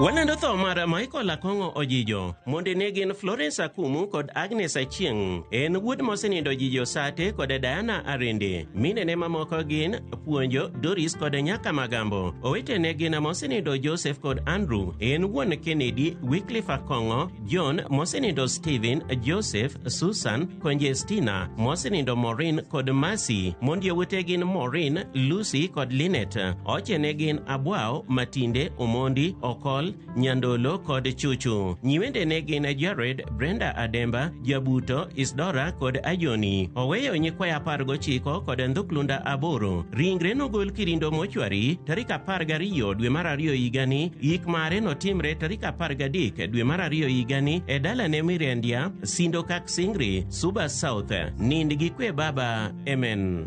Walando tho mar Michael Akong'o Ojijo. Monde gin Florence Akumu kod Agnes Achieng'. En wuod mosenindo Ojijo Sate kod Diana Arende. Minene mamoko gin Puonjo, Doris kod Nyaka Magambo. Owetene gin mosenindo Joseph kod Andrew. En wuon Kennedy, Wycliffe Akong'o, John mosenindo Stephen, Joseph, Susan, Conjestina, mosenindo Maureen kod Mercy. Mond yawuote gin Maureen, Lucy kod Linet. Ochene gin Abwao, Matinde, Omondi, Okol, Nyandolo kod Chuchu. Nyiwende gin Jared, Brenda Ademba, Jabuto, Isdora kod Ajoni. Oweyo nyikwayo 19 kod ndhuklunda 8. Ringre nogol Kirindo mochwari tarik 12 dwe mar 2 higani. Ik mare notimre tarik 13 dwe mar 2 higani e dalane Mirendia, Sindo Kak Singri, Suba South. Nind gi kwe baba. Amen.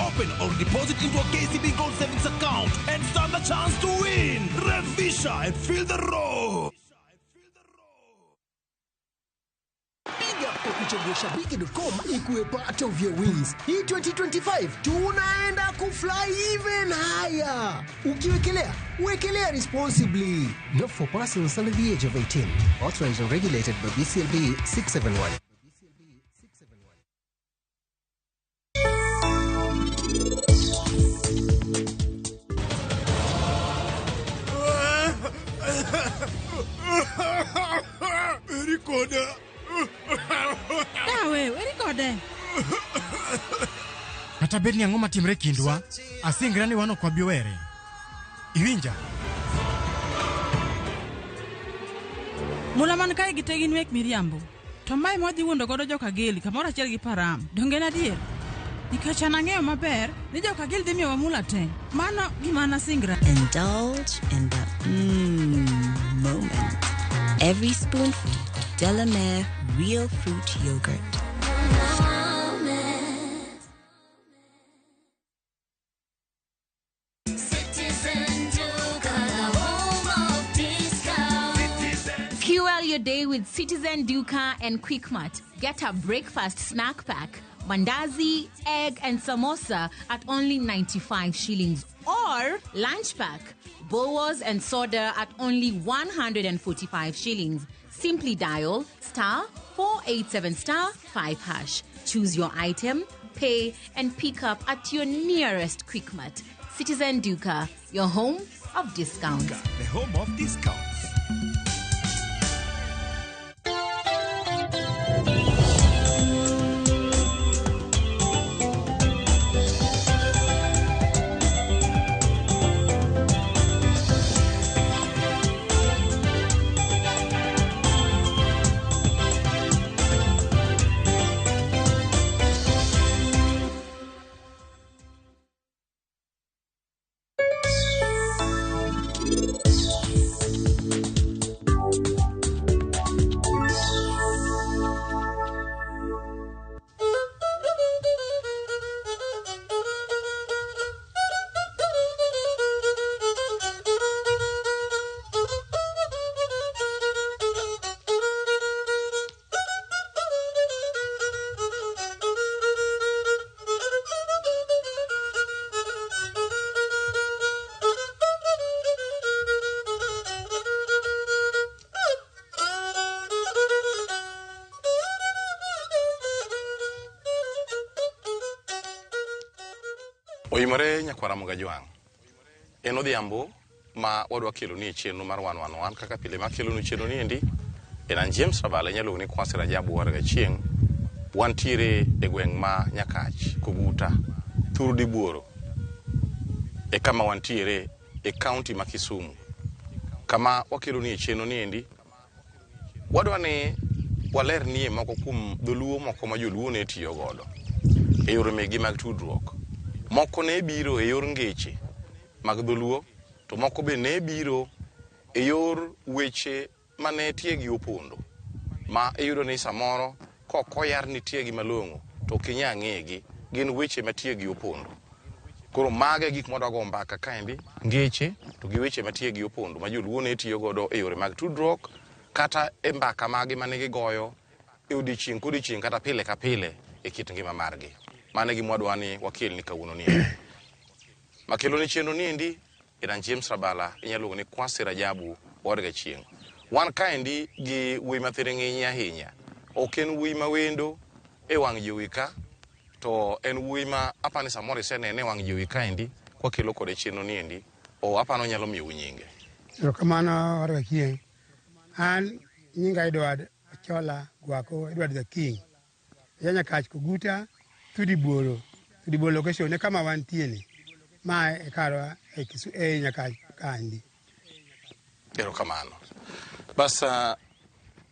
Open or deposit into a KCB Gold Savings account and stand a chance to win. Revisha and feel the roar. Big up kwa kuchagua Shabiki.com ikuwe part of your wins. Hii 2025 tunaenda kufly even higher. Ukiwekelea, wekelea responsibly. Not for persons under the age of 18. Authorized and regulated by BCLB 671. Erikoda. Dawe, erikode. Kata bed ni ang'o matimre kindwa, asingra ni wan ok wabi were. Iwinja? Mula man kae gi te gin mek miriambo. To mae mwadhi wuondo godo Jokageli kamoro achiel gi Param. Donge en adier? Nikech an ang'eyo maber ni Jokageli dhi miyowa mula te. Mano gima nasingra. Indulge in the moment. Every spoonful of Delamere Real Fruit Yogurt. Fuel your day with Citizen Duka and Quickmart. Get a breakfast snack pack, mandazi, egg, and samosa at only 95 shillings. Or lunch pack, boas and soda at only 145 shillings. Simply dial *487*5#. Choose your item, pay, and pick up at your nearest Quickmart. Citizen Duka, your home of discounts. The home of discounts. Oimore nyakwara Mogajwang'. En odhiambo ma wadwa keloni e chenro mar 111 kaka pile makelonu chenro ni endi en an James Rabala inyalo luongo ni Kwasi Rajabu Warga Chieng'. Wantiere e gweng' ma Nyakach, Koguta, Thurdi Buoro e kama wantiere e kaunti ma Kisumu kama wakeloni e chenro ni endi Wadwa ni waler nie moko kuom dholuo moko ma joluo ne tiyo godo e yore megi mag tudruok. Moko ne biro e yor ngeche mag dholuo, to moko be ne biro e yor weche mane tiegi opondo, ma iyudo ni samoro kok oyar ni tiegi malong'o to ok inyal ng'egi, gin weche ma tiegi opondo. Koro mago e gik mwadwa go mbaka kaendi, ngeche to gi weche ma tiegi opondo ma joluo ne tiyo godo e yore mag tudruok kata e mbaka magi mane gigoyo e odiechieng' kodiechieng' kata pile ka pile e kit ngima margi. Mano e gima wadwa ni wakelni kawuono ni. Makelo ni chenro ni endi en James Rabala, inyalo luongo ni Kwasi Rajabu Wuod Gachieng'. Wan kaendi gi wuoyi ma thiring'inyi ahinya. Ok en wuoyi ma wendo e wang' jowi ka, to en wuoyi ma apani samoro isenene e wang' jowi kaendi kwakelo kode chenro ni endi. O apani onyalo miyou nyinge. Erokamano Wuod Gachieng'. An nyinga Edward Ochola Gwako, Edward the King. Ja Nyakach Koguta, Thudi Buoro. Thudi Buoro location e kama wantie ni. Ma e karwa e Kisu e Nyakach kaendi. Erokamano. Bas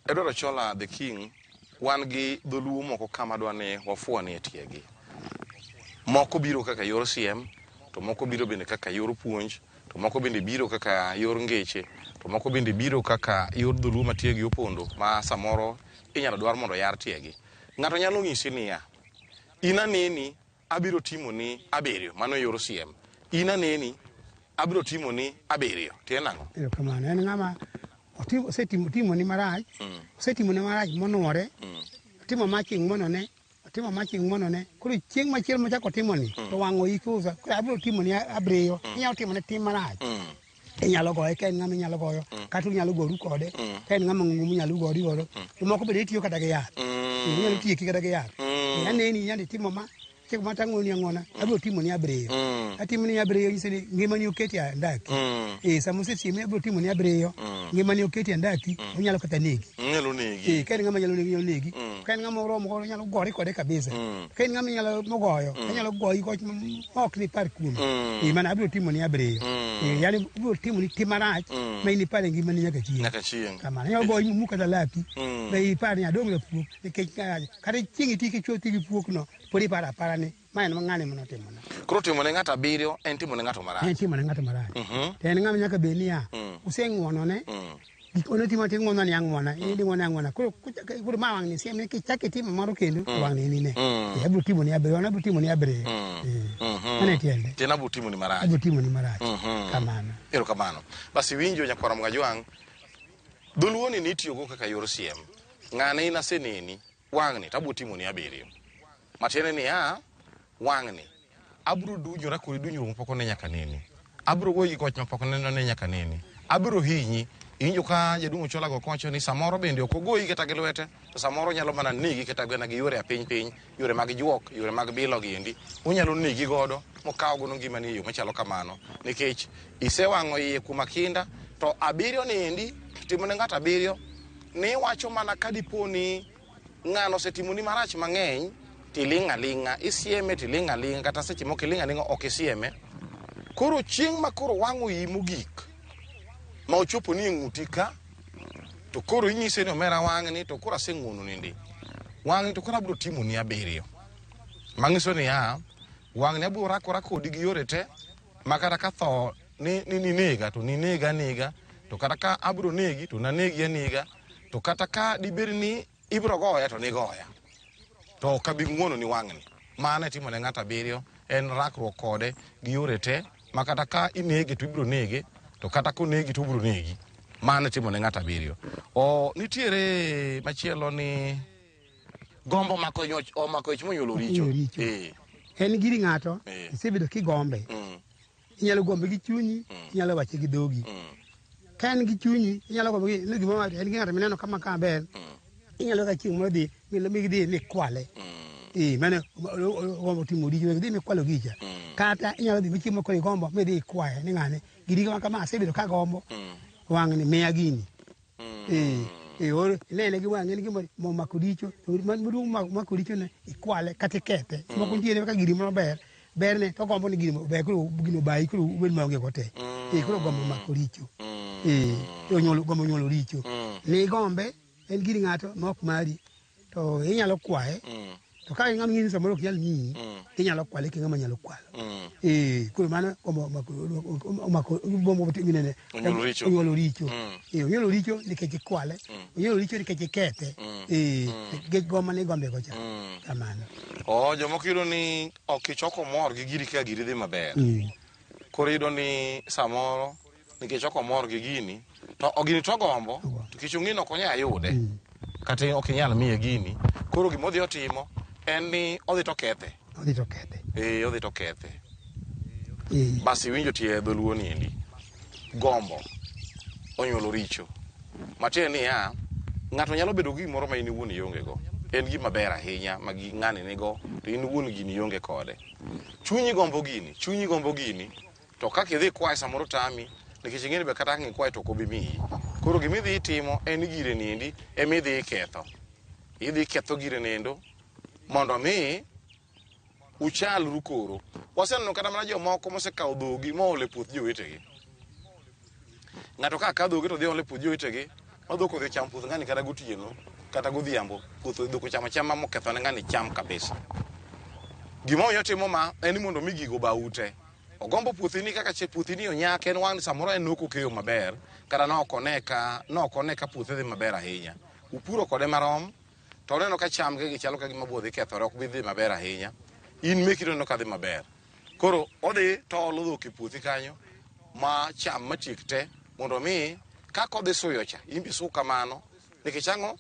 Edward Ochola the King, wan gi dholuo moko kama dwa ni wafuanie tiegi. Moko biro kaka yor siem, to moko biro bende kaka yor puonj, to moko bende biro kaka yor ngeche, to moko bende biro kaka yor dholuo ma tiegi opondo ma samoro inyalo dwar mondo oyar tiegi. Ng'ato nyalo ng'isi niya, in aneni abiro timoni abiriyo, mano yor siem. In aneni abiro timoni abiriyo, tiende nang'o? Erokamano. En ng'ama osetimo timoni marach, osetimone marach monuore, otimo ma chieng' ng'wonone, otimo ma chieng' ng'wonone. Koro chieng' machielo mochako otimoni, to wang' oiki usa. Koro abiro timoni abiriyo, inyalo timone tim marach. Inyalo goye ka en ng'ama inyalo goyo, kata unyalo goru kode, ka en ng'ama ng'ongo munyalo gori godo. Jomoko bende tiyo kata gi yath. Inyalo tieki kata gi yath. Aneni inyalo timo ma, chieng' ma tang'oni ang'ona, abiro timoni abiriyo. Atimoni abiriyo nyiso ni ngimani oketi e andaki. Sama osetiemi abiro timoni abiriyo, ngimani oketi e andaki, onyalo kata negi. Onyalo negi. Ka en ng'ama nyalo negi, onyalo negi. Ka en ng'ama oromo godo, onyalo gore kode kabisa. Ka en ng'ama nyalo mogoyo, onyalo goyi goch ma ok nipar kuome. Mana abiro timoni abiriyo. Yani abiro timoni tim marach ma in ipar e ngimani nyaka chieng'. Nyaka chieng'. Kamano. Onyalo goyi momuk kata laki, ma ipar ni adong' rapuok nikech kata chieng' iti kichwo ti gi puok no, pod iparo apara ni ma en ng'ane mane otimona. Koro timo ne ng'ato abiriyo en timo ne ng'ato marach. En timo ne ng'ato marach. To en ng'ama nyaka bed niya, useng'wonone, gik mane otimo to ing'wono ni ang'wona, in ing'wono ang'wona. Koro koro ma wang' ni siem ni kichako itimo moro kendo, to wang' ni inine. Abiro timoni abiriyo, an abiro timoni abiriyo. Mano e tiende. Tiende abiro timoni marach. Abiro timoni marach. Kamano. Erokamano. Bas iwinjo nyakwar Mgajwang', dholuo ni nitiyogo kaka yor siem. Ng'ane in aseneni, wang'ni to abiro timoni abiriyo. Matiende niya, wang'ni abiro dunyora kodi dunyruok mapok one nyaka nene. Abiro goyi gi goch mapok one nyaka nene. Abiro hinyi. Iwinjo ka jaduong' Ochola go kowacho ni samoro bende ok ogoyi kata gi lwete, to samoro onyalo mana negi kata mana gi yore apiny piny, yore mag juok, yore mag bilo giendi. Onyalo negi godo mokaw godo ngimani e yo machalo kamano. Nikech isewang'o iye kuom akinda, to abiriyo ni endi, timo ne ng'ato abiriyo, ni iwacho mana ka dipo ni ng'ano osetimoni marach mang'eny, tiling' aling'a, isieme tiling' aling'a, kata seche moko iling' aling'a ok isieme. Koro chieng' ma koro wang' oyi mogik, ma ochopo ni e ng'uti ka, to koro inyise ni omera wang'ni, to koro aseng'uono nindi. Wang'ni to koro abiro timoni abiriyo. Manyiso niya, wang'ni abiro rakora kodi gi yore te, ma kata ka tho ni ninega to ninega anega, to kata ka abiro negi to nanegi anega, to kata ka dibed ni ibiro goya to nigoya. To ok abi ng'uono ni wang'ni. Mano e timo ne ng'ato abiriyo, en rakruok kode gi yore te, ma kata ka inege to ibiro nege, to kata konegi to obiro negi. Mano e timo ne ng'ato abiriyo. O nitiere machielo ni gombo omako nyoch, omako ich monyuolo richo. En giri ng'ato, isebedo kigombe. Inyalo gombe gi chunyi, inyalo wache gi dhogi. Ka en gi chunyi, inyalo gombe gi gimoro ma en gi ng'ato mineno kama ka ber. Inyalo ka chieng' moro dhi, mi dhi mikwale. Mano gombo timo richo, dhi mikwalo gicha. Kata inyalo dhi michieng' moro koro igombo, midhi ikwaye ni ng'ane, gini kama kama asebedo kagombo, wang'ni miya gini. Or inene gi wang'e en gima momako richo, maduong' mako richo ne ikwale kata ikethe. Moko nitiere ka giri moro ber, berne to gombo ni gini ber koro gino obayi koro ubed maonge go te. Koro gombo mako richo. Onyuolo gombo nyuolo richo. Ni gombe En gir ng'ato ma ok mari to inyalo kwaye. To ka ng'ama ng'ini samoro ok nyal miyi, inyalo kwale ki ng'ama nyalo kwalo. Eh, koro mano gombo omako omako gombo minene. Onyuolo richo. Onyuolo richo. Eh, onyuolo richo nikech ikwale. Onyuolo richo nikech ikethe. Eh, nikech gombo ni gombe go cha. Kamano. Oh, jomoko yudo ni ok ichoko mor gi giri ka giri dhi maber. Koro iyudo ni samoro nikech ok omor gi gini to o gini to ogombo to kech ong'e ni ok onyal yude kata ok inyal miye gini koro gima odhi otimo en ni odhi to okethe. Odhi to okethe. Eh, odhi to okethe. Eh. Bas iwinjo tie dholuo ni endi. Gombo onyuolo richo. Matiende niya, ng'ato nyalo bedo gi gimoro ma in iwuon ionge go. En gima ber ahinya ma gi ng'ani nigo to in iwuon gini ionge kode. Chunyi gombo gini, chunyi gombo gini, to kaka idhi ikwaye samoro tami, nikech ing'e ni be kata ang' ikwaye to ok obi miyi. Koro gima idhi itimo en ni gire niendi ema idhi iketho. Idhi iketho gire niendo mondo mi uchalru koro. Waseneno kata mana jomoko mosekawo dhogi moolo e puoth jowetegi. Ng'ato ka kawo dhoge to dhi olo e puoth jowetegi, ma dhok odhi ochamo puoth ng'ani kata gotieno, kata godhiambo, puoth dhok ochamo achama moketho ne ng'ani cham kabisa. Gima omiyo otimo ma en ni mondo mi gigo oba ute. Ogombo puothini kaka che puothini onyak en wang' samoro en nok okeyo maber kata nok one ka nok one ka puothe dhi maber ahinya. Upuro kode marom to oneno ka cham ge gichalo ka gima bo dhi kethore ok bi dhi maber ahinya. In meki to ineno ka dhi maber. Koro odhi to oolo dhok e puothi kanyo ma cham matiek te mondo mi kaka odhi suyo cha in be isu kamano nikech ang'o?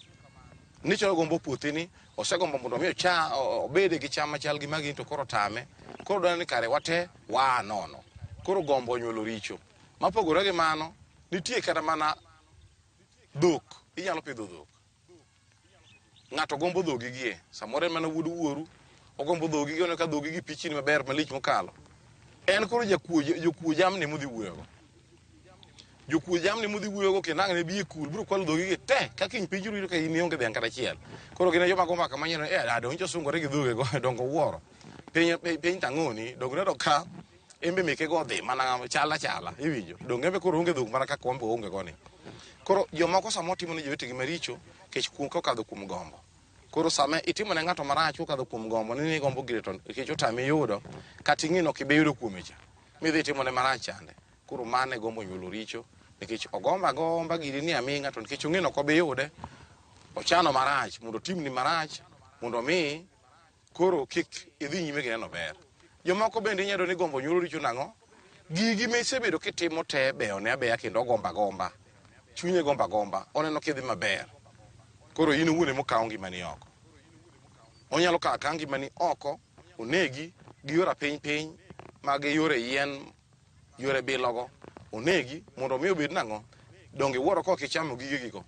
Nichalo gombo puothini osegombo mondo mi ocha obede gi cham machal gi magi to koro tame. Koro dwaro ni kare wate waa nono. Koro gombo onyuolo richo. Mapogore gi mano, nitie kata mana dhok. Inyalo pidho dhok. Ng'ato gombo dhogi gie. Samoro en mana wuod wuoru, ogombo dhogi gi oneno ka dhogi gi pichni maber malich mokalo. En koro jakuo jokuo jamni modhi wuoyogo. Jokuo jamni modhi wuoyogo kendo ang' ne bi e kul biro kwalo dhogi gi te ka kiny piny rumo ka in ionge dhiang' kata achiel. Koro gin e joma go mbaka manyien eh ah donge osungore gi dhoge go donge owuoro. Piny piny tang'oni donge uneno ka en be meke go odhi mana chal achala iwinjo. Donge en be koro oonge dhok mana kaka wan be waonge go ni. Koro jomoko samoro timo ne jowetegi maricho kech kuom kokadho kuom gombo. Koro sama itimo ne ng'ato marach kokadho kuom gombo ni igombo gire to nikech otami yudo kata ing'e ni ok ibi yudo kuome cha midhi itimo ne marach chande. Koro mano e gombo nyuolo richo nikech ogombo agomba giri ni aming'a to nikech ong'e ni ok obi yude ochano marach mondo otimni marach mondo mi koro kik idhi nyime gi neno ber. Jomoko bende inyalo yudo ni gombo nyuolo richo nang'o? Gigi misebedo kitimo te beyone abeya kendo ogombo agomba. Chunye gombo agomba. Oneno kidhi maber. Koro in owuon ema okawo ngimani oko. Onyalo kawo akawa ngimani oko, onegi gi yore apiny piny mag yore yien yore bilogo onegi mondo mi obed nang'o? Donge iwuoro ka ok ichamo gigegigo?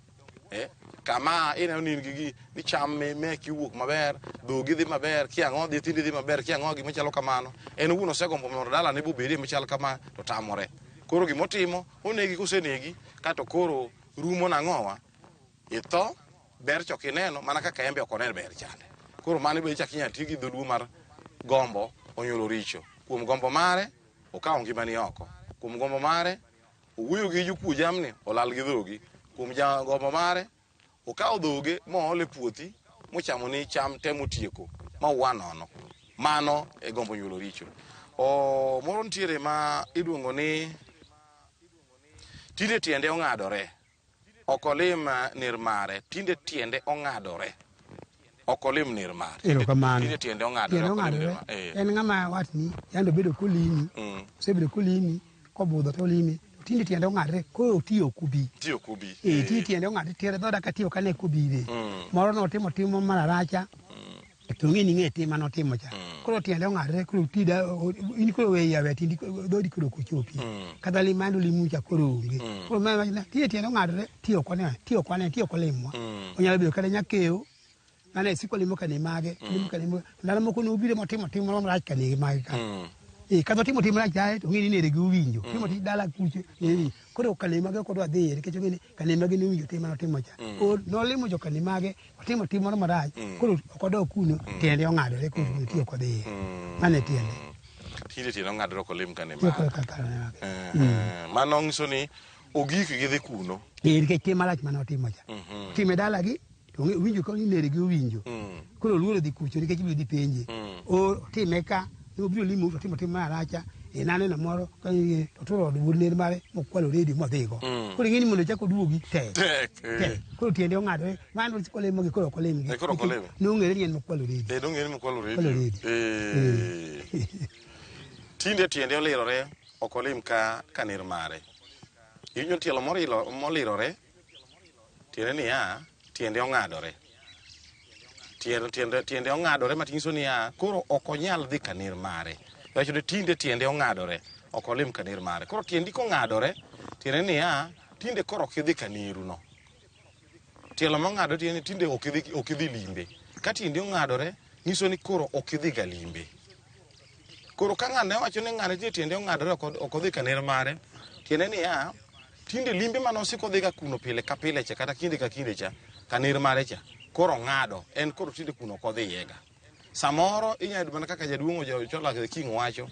Eh? Kama ineno ni in gi gi ni cham meki wuok maber, dhogi dhi maber, kia ang'o nyithindi dhi maber, kia ang'o gima chalo kamano. En owuon osegombo mondo dalane bobedie machal kama to tamore. Koro gimotimo, onegi kosenegi, kato koro rumo nang'owa? Itho, ber cha ok ineno mana kaka en be ok onen ber chande. Koro mano be ichak inyalo ti gi dholuo mar gombo onyuolo richo. Kuom gombo mare, okawo ngimani oko. Kuom gombo mare, owuoyo gi jokuo jamni, olal gi dhogi. Kuom gombo mare, okawo dhoge mool e puothi, mochamoni cham te motieko, ma uwa nono. Mano e gombo nyuolo richo. O, moro nitiere ma iluongo ni tinde tiende ong'adore. Ok olim ner mare, tinde tiende ong'adore. Ok olim ner mare. Erokamano. Tinde tiende ong'adore. Tiende ok olim ner ong'adore. mare. Eh. En ng'ama watni yande obedo kolimi, osebedo kolimi, kobudho to olimi. To tinde tiende ong'adore, koro otiyo ok obi. Otiyo ok obi. Eh, tinde tiende ong'adore, tiende dhoda ka tiyo kane ok obire. Moro notimo tim mararacha, to ong'e ni ng'e tim mane otimo cha. Koro tiende ong'adore, koro oti da, in koro weyi aweya tiendi dhodi koro ok ochopi. Kata lim mane olimu cha koro onge. Koro ma wachna, tinde tiende ong'adore, ti ok one, ti ok wane, ti ok olimwa. Onyalo bedo kata nyakeyo, mane siko limo kane mage, limo kane mage. Ndalo moko nobiro motimo tim moro marach kane mage ka. Eh, kata otimo tim marach ae to ong'e ni nere gi owinjo. Timo tich dala kucho, eh, koro kane mage ok odwa dhiye nikech ong'e ni kane mage ne owinjo tim mane otimo cha. Koro nolimo jo kane mage, otimo tim moro marach, koro ok odog kuno, tiende ong'adore koro ti ok odhiye. Mano e tiende. Tinde tiende ong'adore ok olim kane Tiyo mage. kaka kane mage. Mano nyiso ni Ogik gidhi kuno. Nikech tim marach mane otimo cha. Time dalagi to winjo ka ni nergi owinjo. Koro oluoro dhi kucho nikech ibiro dhi penje. Otime ka obiro limo to otimo tim maracha. Naneno moro ka oturo od wuod ner mare mokwalo redio modhigo. Koro ing'e ni mondo ochak oduogi tek. Tek. Koro tiende ong'adore. Mano kolemo gi koro ok olemgi. Koro ok oleme. Nong'ere ni en mokwalo redio. Nong'ere ni mokwalo redio. Tinde tiende olirore ok olim ka ner mare. Iwinjo tielo molirore tiende niya tiende ong'adore. Tiende ong'adore matinyiso niya koro ok onyal dhi ka ner mare. Wacho ni tinde tiende ong'adore ok olim ka ner mare. Koro tiendi kong'adore tiende niya tinde koro ok idhi ka neruno. Tielo mong'adore tiende tinde ok idhi limbe. Ka tiendi ong'adore nyiso ni koro ok idhi ga limbe. Koro ka ng'ane wacho ni ng'ane tiende ong'adore ok odhi ka ner mare tiende niya tinde limbe mane osiko dhiga kuno pile ka pile cha kata kinde ka kinde cha ka ner mare cha koro ong'ado en koro tinde kuno ok odhiyega. Samoro inyalo yudo mana kaka jaduong' Ochola King wacho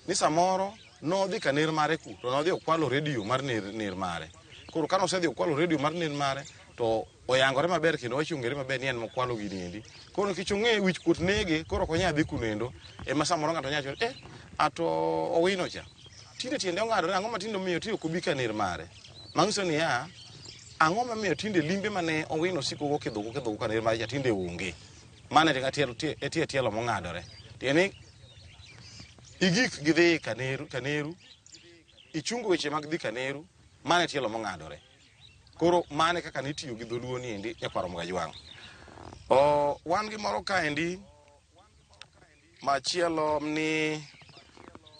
ni samoro nodhi ka ner mare ku to nodhi okwalo redio mar ner mare. Koro kane osedhi okwalo redio mar ner mare to oyangore maber kendo wacho ong'ere maber ni en mokwalo gini endi. Koro nikech ong'e wich kuot nege koro ok onyal dhi kuno endo ema samoro ng'ato nyalo wacho ato Owino cha tinde tiende ong'adore ang'o ma tinde omiyo tinde ok obi ka ner mare. Manyiso niya ang'o mamiyo tinde limbe mane Owino siko go kidhugo ka ner mare cha tinde onge. Mano e tie tielo mong'adore. Tiende ni igik gi dhi kaneru, ichungo weche mag dhi kaneru, mano e tielo mong'adore. Koro mano e kaka nitiyo gi dholuo ni endi nyakwar Mgajwang'. Wan gi moro kaendi machielo ni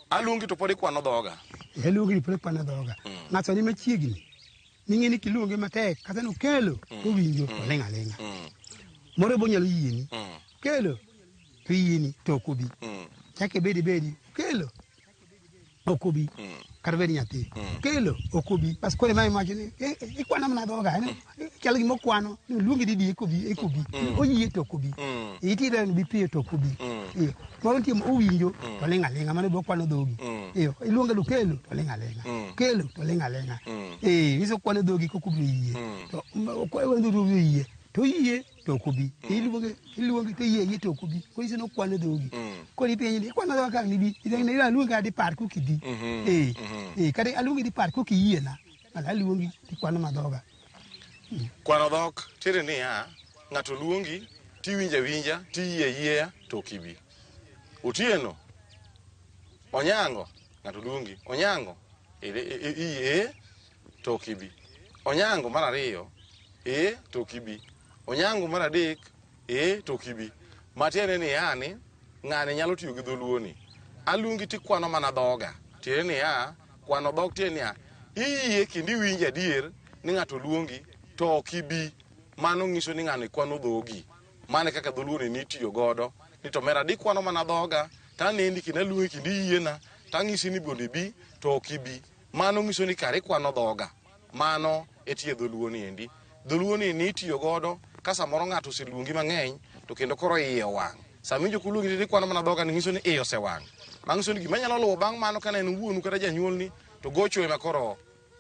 aluongi to pod ikwano dhoga. Aluongi to pod ikwano dhoga. Ng'ato ni machiegni. Ming'e ni kiluonge matek kata nokelo owinjo oling' aling'a. Moro bo nyalo yieni. Kelo to yieni to ok obi. Chak ibedi kelo ok obi. Kata bed nyathi. Kelo ok obi. Bas koro ema iwacho ni ikwano mana dhoga. Chal gima okwano ni oluongi didi ekobi. Oyie to ok obi. Itire ni bi piyo to ok obi. Moro nitie owinjo to ling' aling'a mano be okwano dhogi. Iluonge ni kelo to ling' aling'a. Kelo to ling' aling'a. Nyiso okwano dhogi kok obiro yie. To okwano dhogi oyie. To yie to ok obi. Iluonge to yie to ok obi. Koro nyiso ni okwano dhogi. Koro ipenje ni ikwano dhoga ka nibi. Aluongi kata dipar kok ibi. Kata aluongi dipar kok iyiena. Mana aluongi tikwano ma dhoga. Kwano dhok tiende niya ng'ato luongi tiwinjo awinja tiyie ayieya to ok ibi. Otieno Onyango ng'ato luongi Onyango iyie to ok ibi. Onyango mar ariyo to ok ibi. Onyango mar adek to ok ibi. Matiende ni yani ng'ani nyalo tiyo gi dholuo ni. Aluongi tikwano mana dhoga. Tiende niya kwano dhok tiende niya iyie kendo iwinjo adier ni ng'ato luongi to ok ibi. Mano nyiso ni ng'ani kwano dhogi. Mano e kaka dholuo ni nitiyo godo. Ni to mera dikwano mana dhoga tanendi kendo aluongi kendo iyiena tang'isi ni mondo ibi to ok ibi. Mano nyiso ni kare ikwano dhoga. Mano e tie dholuo ni endi. Dholuo ni nitiyo godo ka samoro ng'ato oseluongi mang'eny to kendo koro iye owang'. Sama iwinjo koluongi to ikwano mana dhoga ni nyiso ni iye osewang'. Manyiso ni gima nyalo luwo bang' mano ka ne en wuonu kata janyuolni to gocho ema koro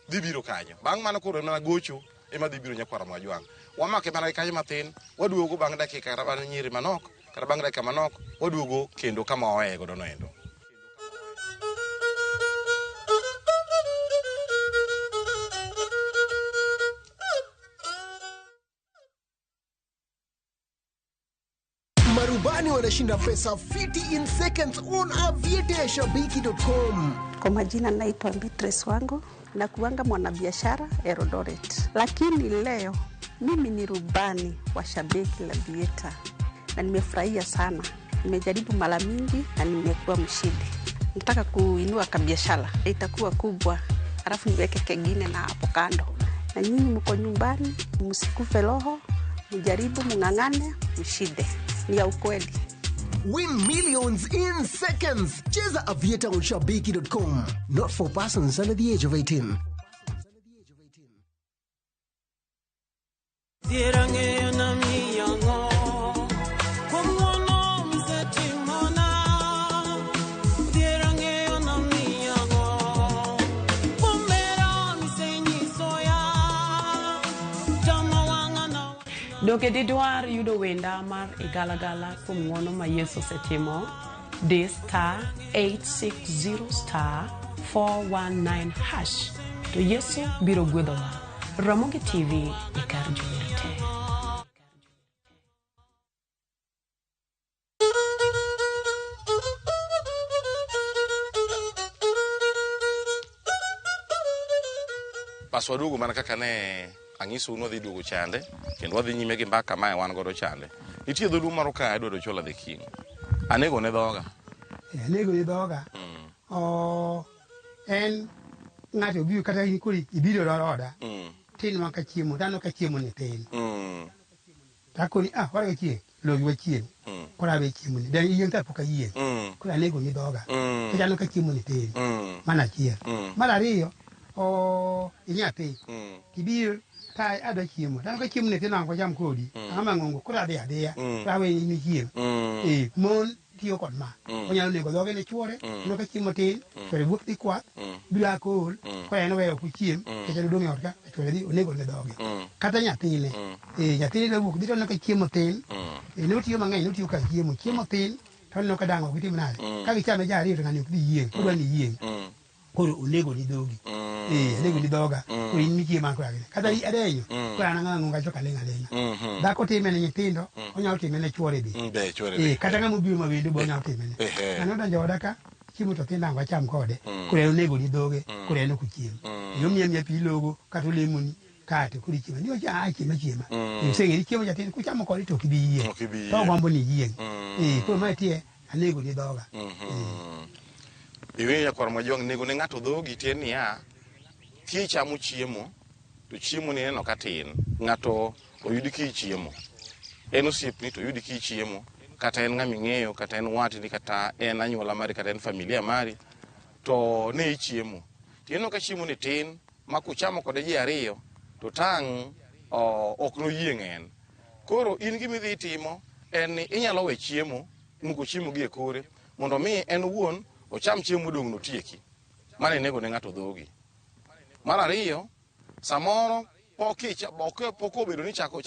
dhi biro kanyo. Bang' mano koro ema gocho ema dhi biro nyakwar Mgajwang'. Wamake mana gi kanyo mathin, waduogo bang' dakika kata bang' nyiri manok, kata bang' dakika manok, waduogo kendo kama waweye godo no endo. Marubani wanashinda pesa fiti in seconds on aviateashabiki.com. Kwa majina naitwa Beatrice Wango na kuanga mwanabiashara Eldoret, lakini leo mimi ni rubani wa Shabiki la Aviator na nimefurahia sana. Nimejaribu mara mingi na nimekuwa mshindi. Nataka kuinua kabiashara, itakuwa kubwa, alafu niweke kengine na hapo kando. Na nyinyi mko nyumbani, msikufe roho, mjaribu, mng'ang'ane, mshinde. Ni ya ukweli. Win millions in seconds. Cheza Aviator on Shabiki.com. Not for persons under the age of 18. Donge didwar yudo wenda mar Igalagala kuom ng'wono ma Yesu osetimo? Di *860*419# to Yesu biro gwedhowa. Ramogi TV e kar jower te. Bas waduogo mana kaka ne ang'isou ni wadhi duogo chande kendo wadhi nyime gi mbaka mae wan godo chande. Nitie dholuo moro ka adwaro Ochola the King. Anego ne dhoga. Anego ne dhoga. O en ng'ato obiro kata in koro ibiro oda. Tin ma ka chiemo, tano ka chiemo ni tin. Takoni ah wara chieng' logi wachiem. Koro awe chiemo ni. Dan yien ka pok ayien. Koro anego ni dhoga. Tano ka chiemo ni tin. Mano achiel. Mar ariyo, o inyathi. Kibiro ta adwa chiemo. Tano ka chiemo ni tin ang' wacham kodi. Ang'o mang'ongo koro adhi adhiya. Koro awe in ichiem. Mon tiyo kod ma. Onyalo nego dhoge ne chuore. Kendo ka chiemo tin, chuore wuok dhi kwath. Biro a kool. Koro en oweyo ok ochiem. Nikech en odong' e ot ka, chuore dhi onego ne dhoge. Kata nyathine. Nyathine dwa wuok dhi to oneno ka chiemo tin. Ne otiyo mang'eny, ne otiyo kar chiemo. Chiemo tin to oneno ka dang' ok gitim nade. Ka gichame ji ariyo to ng'ani ok dhi yieng'. Odwa ni yieng'. Koro onego ni dhogi. Onego ni dhoga. Koro in michiemo an koro agine. Kata adenyo. Koro an ang'o ang'o kacho kaling' aling'a. Dhako time ne nyithindo, onyalo time ne chuore be. Kata ng'ama obiro ma wendo be onyalo time ne. Ng'ano odonjo oda ka, chiemo to thin ang' wacham kode. Koro en onego ni dhoge, koro en ok ochiem. Omiya miya pi ilogo, kata olemoni, kae to koro ichiemo. Ni ocha a chiema chiema. Oseng'e ni chiemo cha tin, kuchamo kode to ok ibi yieng'. To ogombo ni iyieng'. Koro mae tie anego ni dhoga. Iwinjo nyakwar Mwajwang' nego ne ng'ato dhogi tiende niya, kichamo chiemo to chiemo ni ineno ka tin, ng'ato oyudi kichiemo. En osiepni to oyudi kichiemo, kata en ng'ama ing'eyo, kata en watni, kata en anyuola mari, kata en familia mari, to ne ichiemo. To ineno ka chiemo ni tin, ma kuchamo kode ji ariyo, to tang' ok noyieng' en. Koro in gima idhi timo en ni inyalo we chiemo, muko chiemo gi e kore, mondo mi en owuon ocham chiemo modong' notieki. Mano inego ne ng'ato dhogi. Mar ariyo, samoro pok obedo ni isechako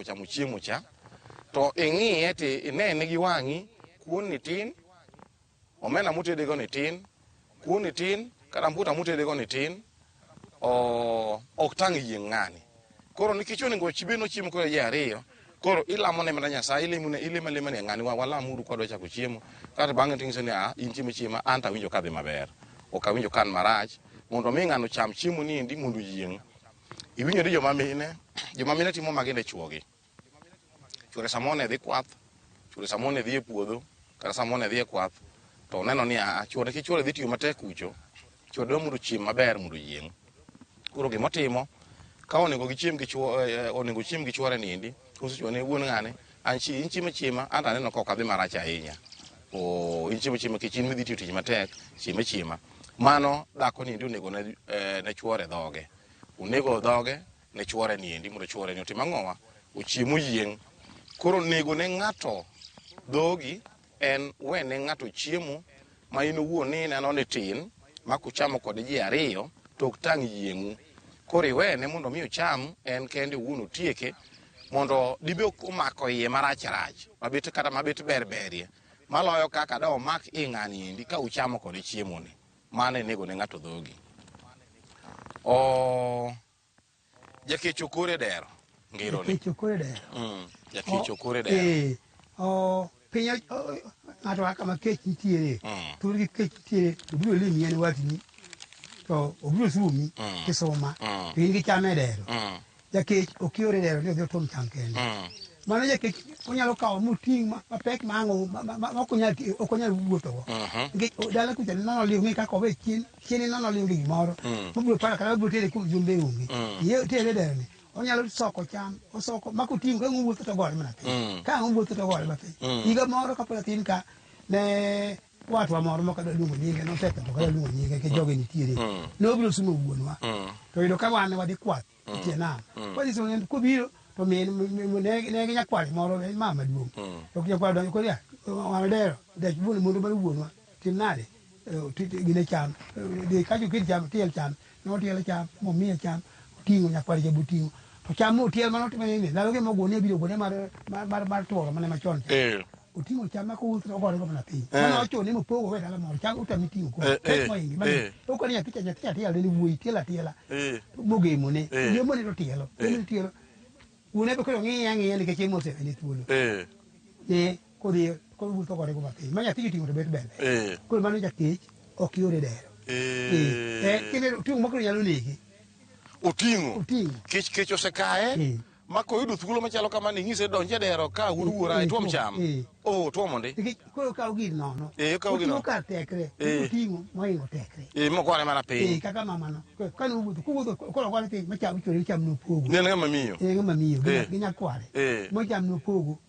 chamo chiemo cha, to ing'iye to inene gi wang'i, kuon ni tin, omena motedego ni tin, kuon ni tin, kata mbuta motedego ni tin, ok tang' yieng' ng'ani. Koro nikech onego ibed nochiemo kode ji ariyo, koro ilamo ne mana Nyasaye, ilemo alema ni ng'ani walamuru kwadwa chako chiemo. Kato bang'e to ing'iso ni a in chiemo chiema, an to awinjo kadhi maber. Ok awinjo kan marach, mondo mi ng'ano cham chiemo ni endi mondo oyieng'. Iwinjo ni joma mine timo magi ne chuogi. Chuore samoro ne dhi kwath, chuore samoro ne dhi e puodho, kata samoro ne dhi e kwath, to oneno ni a chuore ki chuore dhi tiyo matek kucho, chuore dwa mondo ochiem maber mondo oyieng'. Koro gimotimo, ka onego gichiem gi onego chiem gi chuore niendi, kosechuo ne wuon ng'ane, an in chiemo chiema, an to aneno ka ok adhi marach ahinya. In chiemo chiema nikech in midhi tiyo tich matek, chiema chiema. Mano dhako niendi onego ne chuore dhoge. Onego dhoge ne chuore niendi mondo chuore ni otim ang'owa, ochiem oyieng'. Koro nego ne ng'ato dhogi en we ne ng'ato chiemo ma in owuon ni ineno ni tin, ma kuchamo kode ji ariyo to ok tang' yieng'u. Koro iwene mondo mi ocham en kende owuon otieke, mondo dibe ok omako iye marach rach, mabet kata mabet ber berie, maloyo kaka da omak i ng'ani endi ka uchamo kode chiemo ni. Mano enego ne ng'ato dhogi. Jakech okore dero, ngero ni. Jakech okore dero. Jakech okore dero. Piny ng'ato kaka ma kech nitiere, thurgi kech nitiere, to obiro limi en watni, to obiro sumi kisuma, to in gi cham e dero. Jakech ok iore dero ni odhi otom cham kende. Mano jakech onyalo kawo moting' mapek ma ang' ok onyal wuothogo. Nikech dala kucha nono liw ng'e kaka owe chien, chien nono liw gi gimoro. Mobiro paro kata obiro tere kuom jumbe onge. Iye tere dero ni. Onyalo soko cham, osoko, ma koting'o ka ang' owuotho to ogore mana piny. Ka ang' owuotho to ogore mana piny. Higa moro kapod atin ka, ne watwa moro ma ok adwa luongo nyinge, nosetho to ok adwa luongo nyinge nikech joge nitiere. Nobiro sumo wuonwa. To oyudo ka wan wadhi kwath e tie nam. Wadhi sumo ne kobiro to min ne gi nyakware moro, en mama maduong'. To nyakware donjo koro ya, wan dero, dech wuon mondo mar wuonwa, tim nade? Gine cham, dhi kacho oket cham, tiel cham. Notielo cham, momiye cham, oting'o nyakware cha boting'o. To cham motiel mano otimo ni ndalo gi mogunia biro gunia mar tuoro mane machon cha. Oting'o cham ma kowuotho to ogore go mana piny. Mano ochune mopogo we dala moro cham otame ting'o koro. Pek mohinge. Okoni nyathi cha nyathi atielo ne wuoyi tielo atiela. Mogemone. Gemone to tielo. Gemone tielo. Wuone be koro ng'iye ang'iya nikech en mosewene thuolo. Ne kodhi kowuotho ogore go mapiny. Ma nyathi oting'o to bet ber. Koro mano jakech ok yore dero. Kendo oting'o moko nyalo nege. Oting'o. Kech kech osekaye. Ma koyudo thuolo machalo kama ni ing'ise donj e dero ka wuod wuora ituom cham. Oh, tuomo ndi. Nikech koro okawo gir nono. Okawo gir nono. Oting'o kar tekre. Oting'o mohingo tekre. Mogore mana piny. Kaka mamano. Kane owuotho, kowuotho koro ogore piny macham chore cham nopogo. Ne en ng'ama miyo. En ng'ama miyo. Gi nyakware. Mocham nopogo.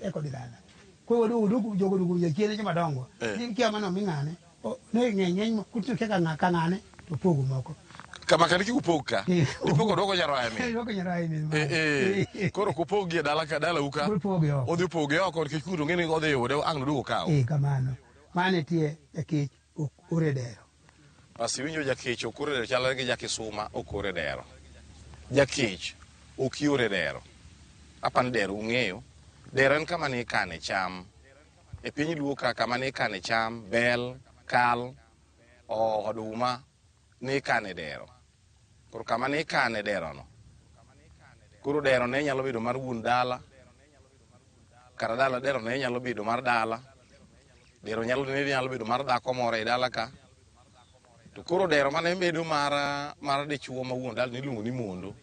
Eko dhi dala. Koro duogo jogo duogo jachien joma dongo. Ni kia mano mi ng'ane. Ne ng'eny ng'eny kutu kaka ng'a ng'ane to pogo moko. Kama kani kik upog ka. Ipogo dwoko nyaroya mi. Dwoko nyaroya mi. Koro ok upog gi e dala ka dalau ka. Upoge oko. Odhi opoge oko nikech kuno ng'eni odhi yude ang' noduog okaw. Kamano. Mano e tie jakech ok ore dero. Bas iwinjo jakech ok ore dero chalre gi jakisuma ok ore dero. Jakech ok iore dero. Apani dero ung'eyo. Dero en kama ne ikane cham. E piny Luo ka kama ne ikane cham, bel, kal, oduma ne ikane dero. Koro kama ne ikane dero no. Koro dero ne nyalo bedo mar wuon dala. Kata dala dero ne nyalo bedo mar dala. Dero ne nyalo bedo mar dhako moro e dala ka. To koro dero mane bedo mar dichuo ma wuon dala niluongo ni mondo.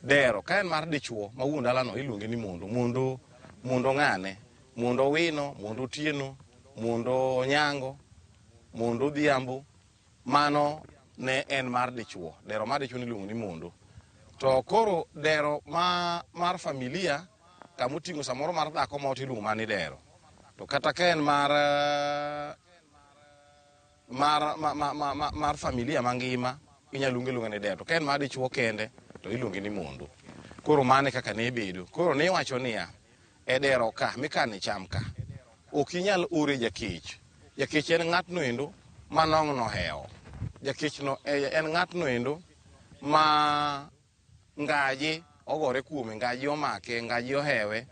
Dero ka en mar dichuo ma wuon dala no iluonge ni mondo. Mondo mondo ng'ane, mondo wino, mondo otieno, mondo onyango, mondo odhiambo. Mano ne en mar dichuo. Dero mar dichuo niluongo ni mondo. To koro dero mar familia kamoting'o samoro mar dhako moro tiluongo mana ni dero. To kata ka en mar familia mangima inyalo luonge luonga ni dero. To ka en mar dichuo kende to iluonge ni mondo. Koro mano e kaka ne bedo. Koro ne iwacho niya, e dero ka mikane cham ka ok inyal ore jakech. Jakech en ng'atno endo ma nong'no hewo. Jakech no en ng'atno endo ma ngaji ogore kuome, ngaji omake, ngaji ohewe,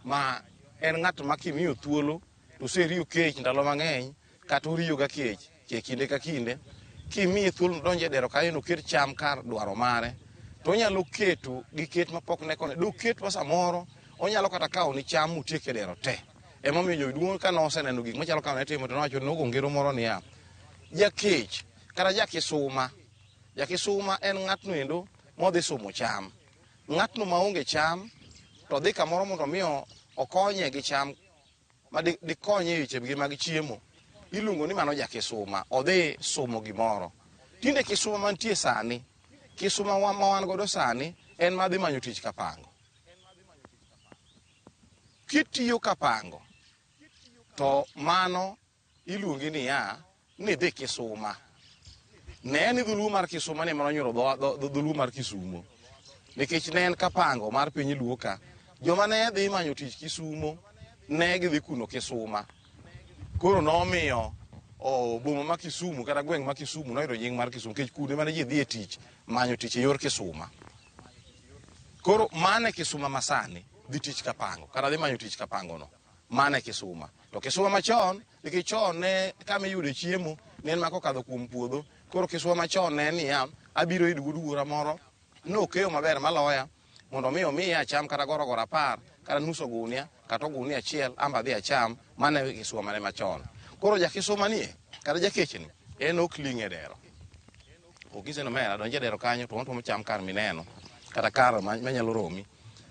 ma en ng'at ma kimiyo thuolo to oseriyo kech ndalo mang'eny kata oriyo ga kech e kinde ka kinde. Kimiye thuolo donjo e dero kanyo noket cham kar dwaro mare to onyalo keto gi ket mapok ne kone. Doket ma samoro onyalo kata kawo ni cham motiek e dero te. Emomiyo joduong' ka noseneno gik machalo kama ne timo to nowacho ni nogo ngero moro niya, jakech kata jakisuma. Jakisuma en ng'atno endo modhi sumo cham. Ng'atno maonge cham to dhi kamoro mondo mi okonye gi cham ma dikonye e wechegi mag chiemo. Iluongo ni mano jakisuma, odhi sumo gimoro. Tinde kisuma mantie sani, kisuma ma wan godo sani en madhi manyo tich kapango. Kitiyo kapango to mano iluongi niya ni dhi kisuma. Ne ni dholuo mar kisuma ni mano onyuolo dholuo mar Kisumo. Nikech ne en kapango mar piny Luo ka. Joma ne dhi manyo tich Kisumo ne gidhi kuno kisuma. Koro nomiyo boma ma Kisumu kata gweng' ma Kisumu noyudo nying mar Kisumu nikech kuno mane ji dhi e tich manyo tich e yor kisuma. Koro mano e kisuma masani dhi tich kapango kata dhi manyo tich kapango no. Mano e kisuma. To kisuma machon, nikech chon ne kama iyude chiemo ne en ma kokadho kuom puodho. Koro kisuma machon ne en niya, abiro yudo wuod wuora moro nokeyo maber maloya mondo mi omiya acham kata gorogoro 10 kata nus ogunia kata ogunia 1 amba adhi acham. Mano e kisuma mane machon. Koro jakisuma nie kata jakechni en ok ling' e dero. Ok nyise ni omera donj e dero kanyo to tuomo cham kar mineno kata kar manyalo romi.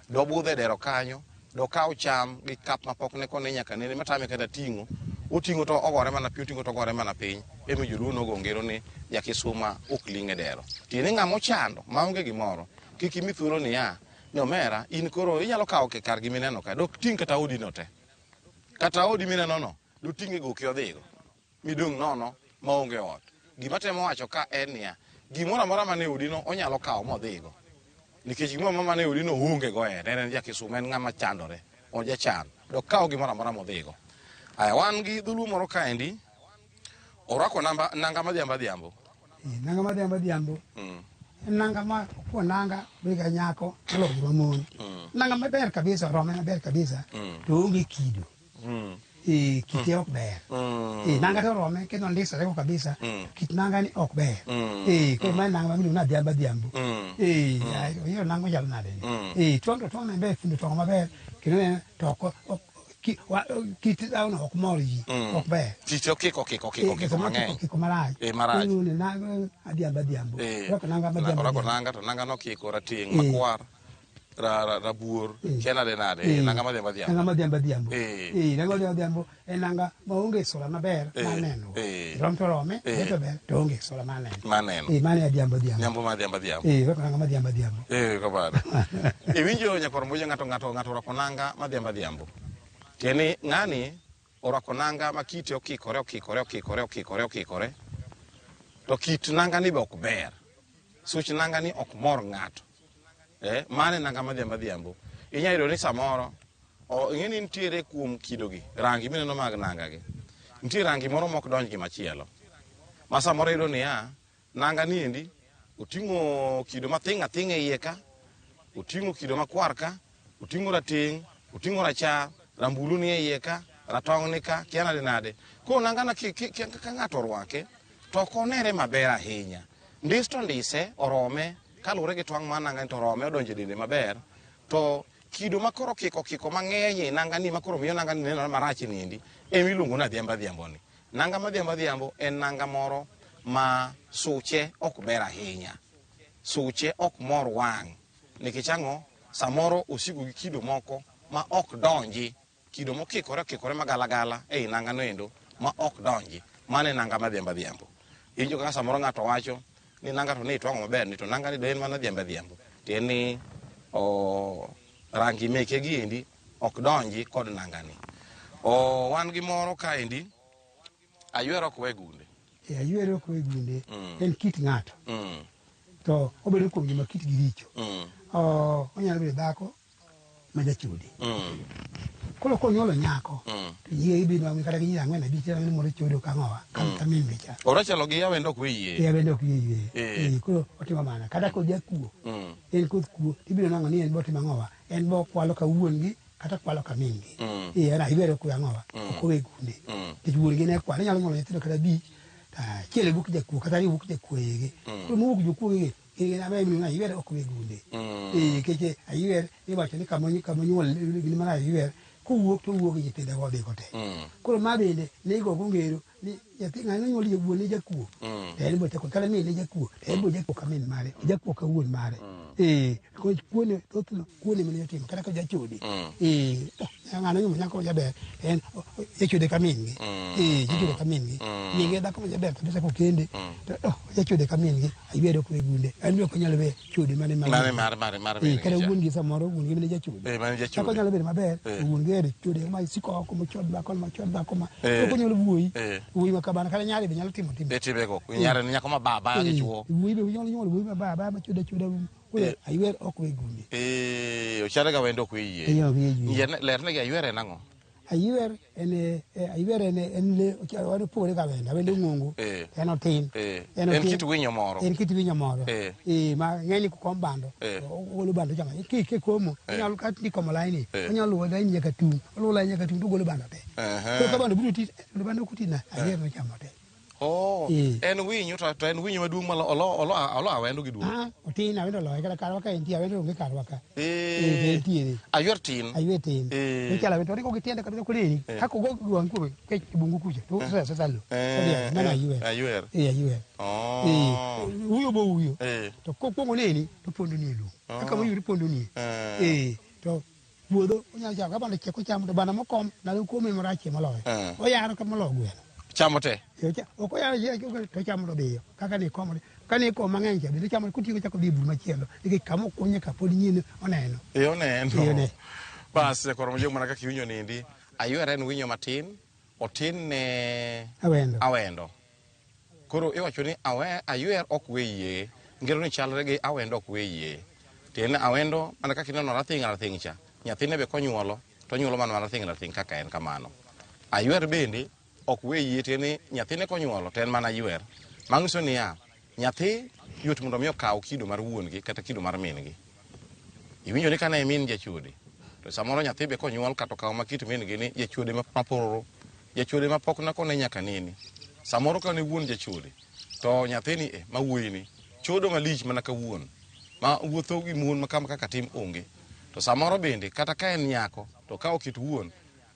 Dobudh e dero kanyo, dokaw cham gi kap mapok ne kone nyaka nene matame kata ting'o. Oting'o to ogore mana piny, oting'o to ogore mana piny. Emi joluo nogo ngero ni jakisuma ok ling' e dero. Tiende ni ng'ama ochando maonge gimoro kik imi thuolo niya ni omera in koro inyalo kawo kar gimineno ka dok ting' kata odi no te. Kata odi mineno no doting' e goki odhigo midong' nono maonge ot. Gima temo wacho ka en niya, gimoro amora mane odi no onyalo kawo modhigo. Nikech gimoro amora mane odi no oonge go en en jakisuma, en ng'ama chandore, ojachan. Dok kawo gimoro amora modhigo. Aya, wan gi dholuo moro kaendi, orwako nanga madhiambo adhiambo. Nanga madhiambo adhiambo. En nanga ma okuo nanga bedo ga nyako moloyo joma mon. Nanga maber kabisa, orome maber kabisa, to onge kido. Kite ok ber. Nanga to orome kendo ondisore go kabisa, kit nanga ni ok ber. Koro mae nanga ma miluongo ni adhiambo adhiambo. Oyiero nanga machalo nade ni. Twang' to twang' ne ber, fundo twang'o maber, kendo ineno to ok kit dhano ok mor ji, ok ber. Tich okiko okiko okiko okiko mang'eny. Okiko marach. Marach. Iluongo ni nanga adhiambo adhiambo. Orwako nanga ma adhiambo Orwako adhiambo. nanga to nanga nokiko rateng' makwar rabuor kia nade nade nanga madhiambo adhiambo. Nanga madhiambo adhiambo. Nanga madhiambo adhiambo en nanga maonge sura maber maneno. Rom to rome, ber to ber, to onge sura maneno. Maneno. Mano e adhiambo adhiambo. Nyambo madhiambo adhiambo. Orwako nanga madhiambo adhiambo. Kamano. Iwinjo nyakwar Mbuja ng'ato ng'ato ng'ato orwako nanga madhiambo adhiambo. Tiende ni ng'ani orwako nanga ma kite okikore okikore okikore okikore okikore. To kit nanga ni be ok ber. Such nanga ni ok mor ng'ato. Mano e nanga madhiambo adhiambo. Inyalo yudo ni samoro ing'e ni nitiere kuom kidogi, rangi mineno mag nanga gi. Nitie rangi moro mok donj gi machielo. Ma samoro iyudo niya, nanga ni endi oting'o kido mathing' athing'a e iye ka, oting'o kido makwar ka, oting'o rateng', oting'o rachar, rambulu ni e iye ka, ratong' ni ka, kia nade nade. Koro nanga na ka ng'ato orwake, to ok onere maber ahinya. Ndis to ndise, orome, kaluwore gi twang' mar nanga ni to orome, odonjo e dende maber, to kido makoro okiko okiko mang'eny e nanga ni makoro miyo nanga ni nenore marach ni endi, ema iluongo ni adhiambo adhiambo ni. Nanga madhiambo adhiambo en nanga moro ma suche ok ber ahinya. Suche ok mor wang'. Nikech ang'o? Samoro osiko gi kido moko ma ok donji. Kido mokikore okikore magalagala ei nanga no endo ma ok donji. Mano e nanga madhiambo adhiambo. Iwinjo kaka samoro ng'ato wacho ni nanga to ne itwang'o maber ni to nanga ni do en mana adhiambo adhiambo. Tiende ni rangi meke gi endi ok donji kod nanga ni. Wan gi moro kaendi, aywer ok we gunde. Aywer ok we gunde. En kit ng'ato. To obedo kuom joma kitgi richo. Onyalo bedo dhako ma jachode. Koro konyuolo nyako, to nyige ibiro nwang'o kata gi nyiri ang'wen abich ni mondo chodo ka ng'owa, ka min gi cha. Orachalo gi awendo ok we yie. Awendo ok we yie. Koro otimo mana. Kata kod jakuo, en koth kuo, ibiro nwang'o ni en bo otimo ang'owa, en bo kwalo ka wuon gi, kata kwalo ka min gi. En aywer ok we ang'owa, ok owe gunde. Nikech wuon gi ne kwalo, inyalo nyuolo nyithindo kata abich, to achiel wuok jakuo, kata ariyo wuok jakuo e igi. Koro mowuok jokuo gi, aywer ok we gunde. Nikech aywer iwacho ni kama onyuol gini mar aywer, kowuok to owuok gi nyithinde go odhi go te. Koro ma bende ne igogo ngero ni nyathi ng'ano onyuol wuon ne jakuo. To en bo jakuo, kata min ne jakuo, to en bo jakuo ka min mare, jakuo ka wuon mare. Koro kuone thothno, kuone mane otimo kata ka jachode. Ng'ano nyuolo nyako majaber, en jachode ka min gi. Jachode ka min gi. Min gi dhako majaber kabisa kokende, to jachode ka min gi, aywer ok we gunde. En be ok onyal we chode mane mar Mane mar, mare, mar min Kata gi cha. wuon gi samoro wuon gi mane jachode. Mane jachode. Kaka onyalo bedo maber, wuon gi ero chode ma isiko oko mochod dhako, mochod dhako ma. Ok onyal wuoyi. Wuoyi ma kamano, kata nyare be nyalo timo timbe. Timbe go. Nyare ni nyako ma baba gi chuo. Wuoyi be nyalo nyuolo wuoyi ma baba ma chode achoda. Koro aywer ok we gunde. Ochare ga wendo ok we yie. Ok we yie. Lerne gi aywer en ang'o? Aywer en aywer en le, wan opogore ga awendo, awendo ng'ongo. En otin. En En otin. kit winyo moro. En kit winyo moro. Ma ng'eny kokom bando. Ogolo bando chama. Ki komo, onyalo kata ni komo laini. Onyalo luwo laini nyaka tung'. Oluwo laini nyaka tung' to ogolo bando te. Koro ka bando biro ti, to bando ok oti na, aywer nochamo te. En winyo to en winyo maduong' ma olo awendo gi duong'. Otin, awendo oloye kata karwa ka entie, awendo onge karwa ka. Entiere. Aywer tin. Aywer tin. Ochalo awendo, oringo gi tiende kabisa kodeni. Kaka ogo wang' kuome, kech e bungu kucha, to osesa sesa lo. Odhi, mano aywer. Aywer. Aywer. Uyo bo uyo. To kokwongo neni, to pondo ni e lum. Kaka moyuri pondo ni. To puodho onyalo chamo, ka bando chiek ochamo, to bando mokom, ndalo kome marachie moloyo. Oyaro ka moloyo gweno. Chamo te? Ok oyaro to chamo to dhiyo. Kaka ni komo, ka ni komo mang'eny cha, bende chamo kotieko chako dhi e bur machielo. Nikech kama okunye ka pod nyien oneno. Oneno. Oneno. Bas, koro mojong mana kaka iwinjo nindi, aywer en winyo matin, otin ne Awendo. Awendo. Koro iwacho ni aywer ok we yie, ngero ni chalre gi awendo ok we yie. Tiende ni awendo mana kaka ineno rathing' rathing' cha, nyathine be konyuolo, to onyuolo mana rathing' rathing' kaka en kamano. Aywer bende ok we yie, tiende ni nyathine konyuolo to en mana aywer. Manyiso niya, nyathi yot mondo mi okaw kido mar wuon-gi kata kido mar min-gi. Iwinjo ni kane min jachode, to samoro nyathi be konyuol kata okaw ma kit min-gi ni jachode mapororo, jachode ma pok nakone nyaka nene. Samoro ka ne wuon jachode, to nyathini ma wuoyini chodo malich mana ka wuon, ma wuotho gi mon ma kama kaka tim onge. To samoro bende kata ka en nyako to okawo kit wuon,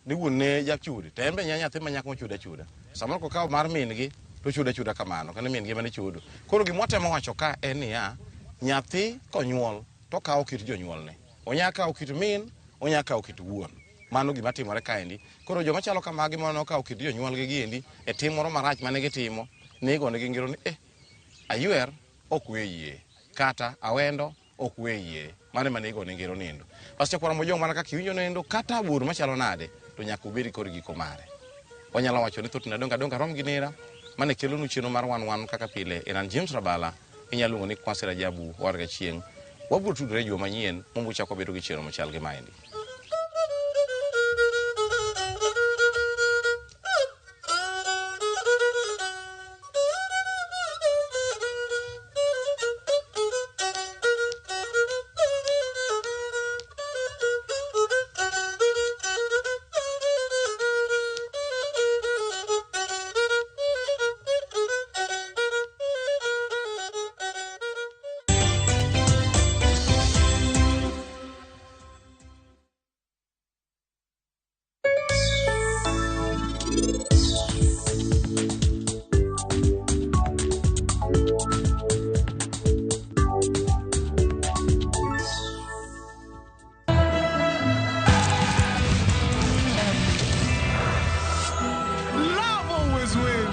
ni wuon ne jachode, to en be nyathi ma nyako mochodo achoda. Samoro kokawo mar min-gi to ochodo achoda kamano, kane min-gi ema ne chodo. Koro gima watemo wacho ka en niya, nyathi konyuol to okawo kit jonyuolne. Onya kawo kit min, onya kawo kit wuon. Mano gima timore kaendi. Koro joma chalo kamagi mane okawo kit jonyuolgi giendi e tim moro marach mane gitimo, ne igonegi ngero ni aywer ok we yie, kata awendo ok we yie. Mano ema ne igone ngero nindo. Pastor Kwara Mojong mana kaka iwinjo nindo, kata bur machalo nade, to nyaka obed kod giko mare. Wanyalo wacho ni thothne adonga adonga rom gi nera, mane kelonu chenro mar wan wan kaka pile. En an James Rabala, inyalo luongo ni Kwasi Rajabu warga chieng'. Wabiro tudore juma manyien mondo wachak wabedo gi chenro machal gi maendi.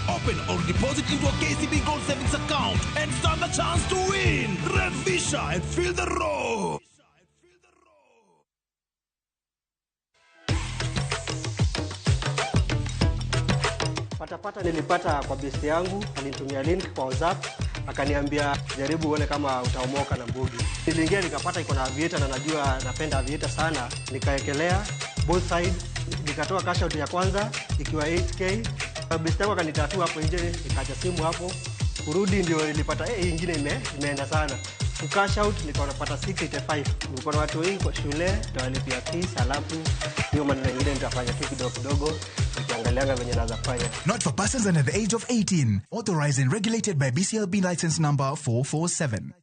Open or deposit into a KCB Gold Savings account and stand a chance to win. Revisha and feel the roar. Patapata nilipata kwa besti yangu, alinitumia link kwa WhatsApp, akaniambia jaribu uone kama utaomoka na mbugi. Niliingia nikapata iko na aviator na najua napenda aviator sana, nikaekelea both side, nikatoa cash out ya kwanza ikiwa 8k. Besti yangu akanitatua hapo nje, nikacha simu hapo. Kurudi ndio nilipata hii ingine imeenda sana. Ku cash out nikaona napata 685. Nilikuwa na watu wengi kwa shule, nitawalipia fees, alafu hiyo maneno mengine nitafanya tu kidogo kidogo, nikiangalianga venye naweza fanya. Not for persons under the age of 18. Authorized and regulated by BCLB license number 447.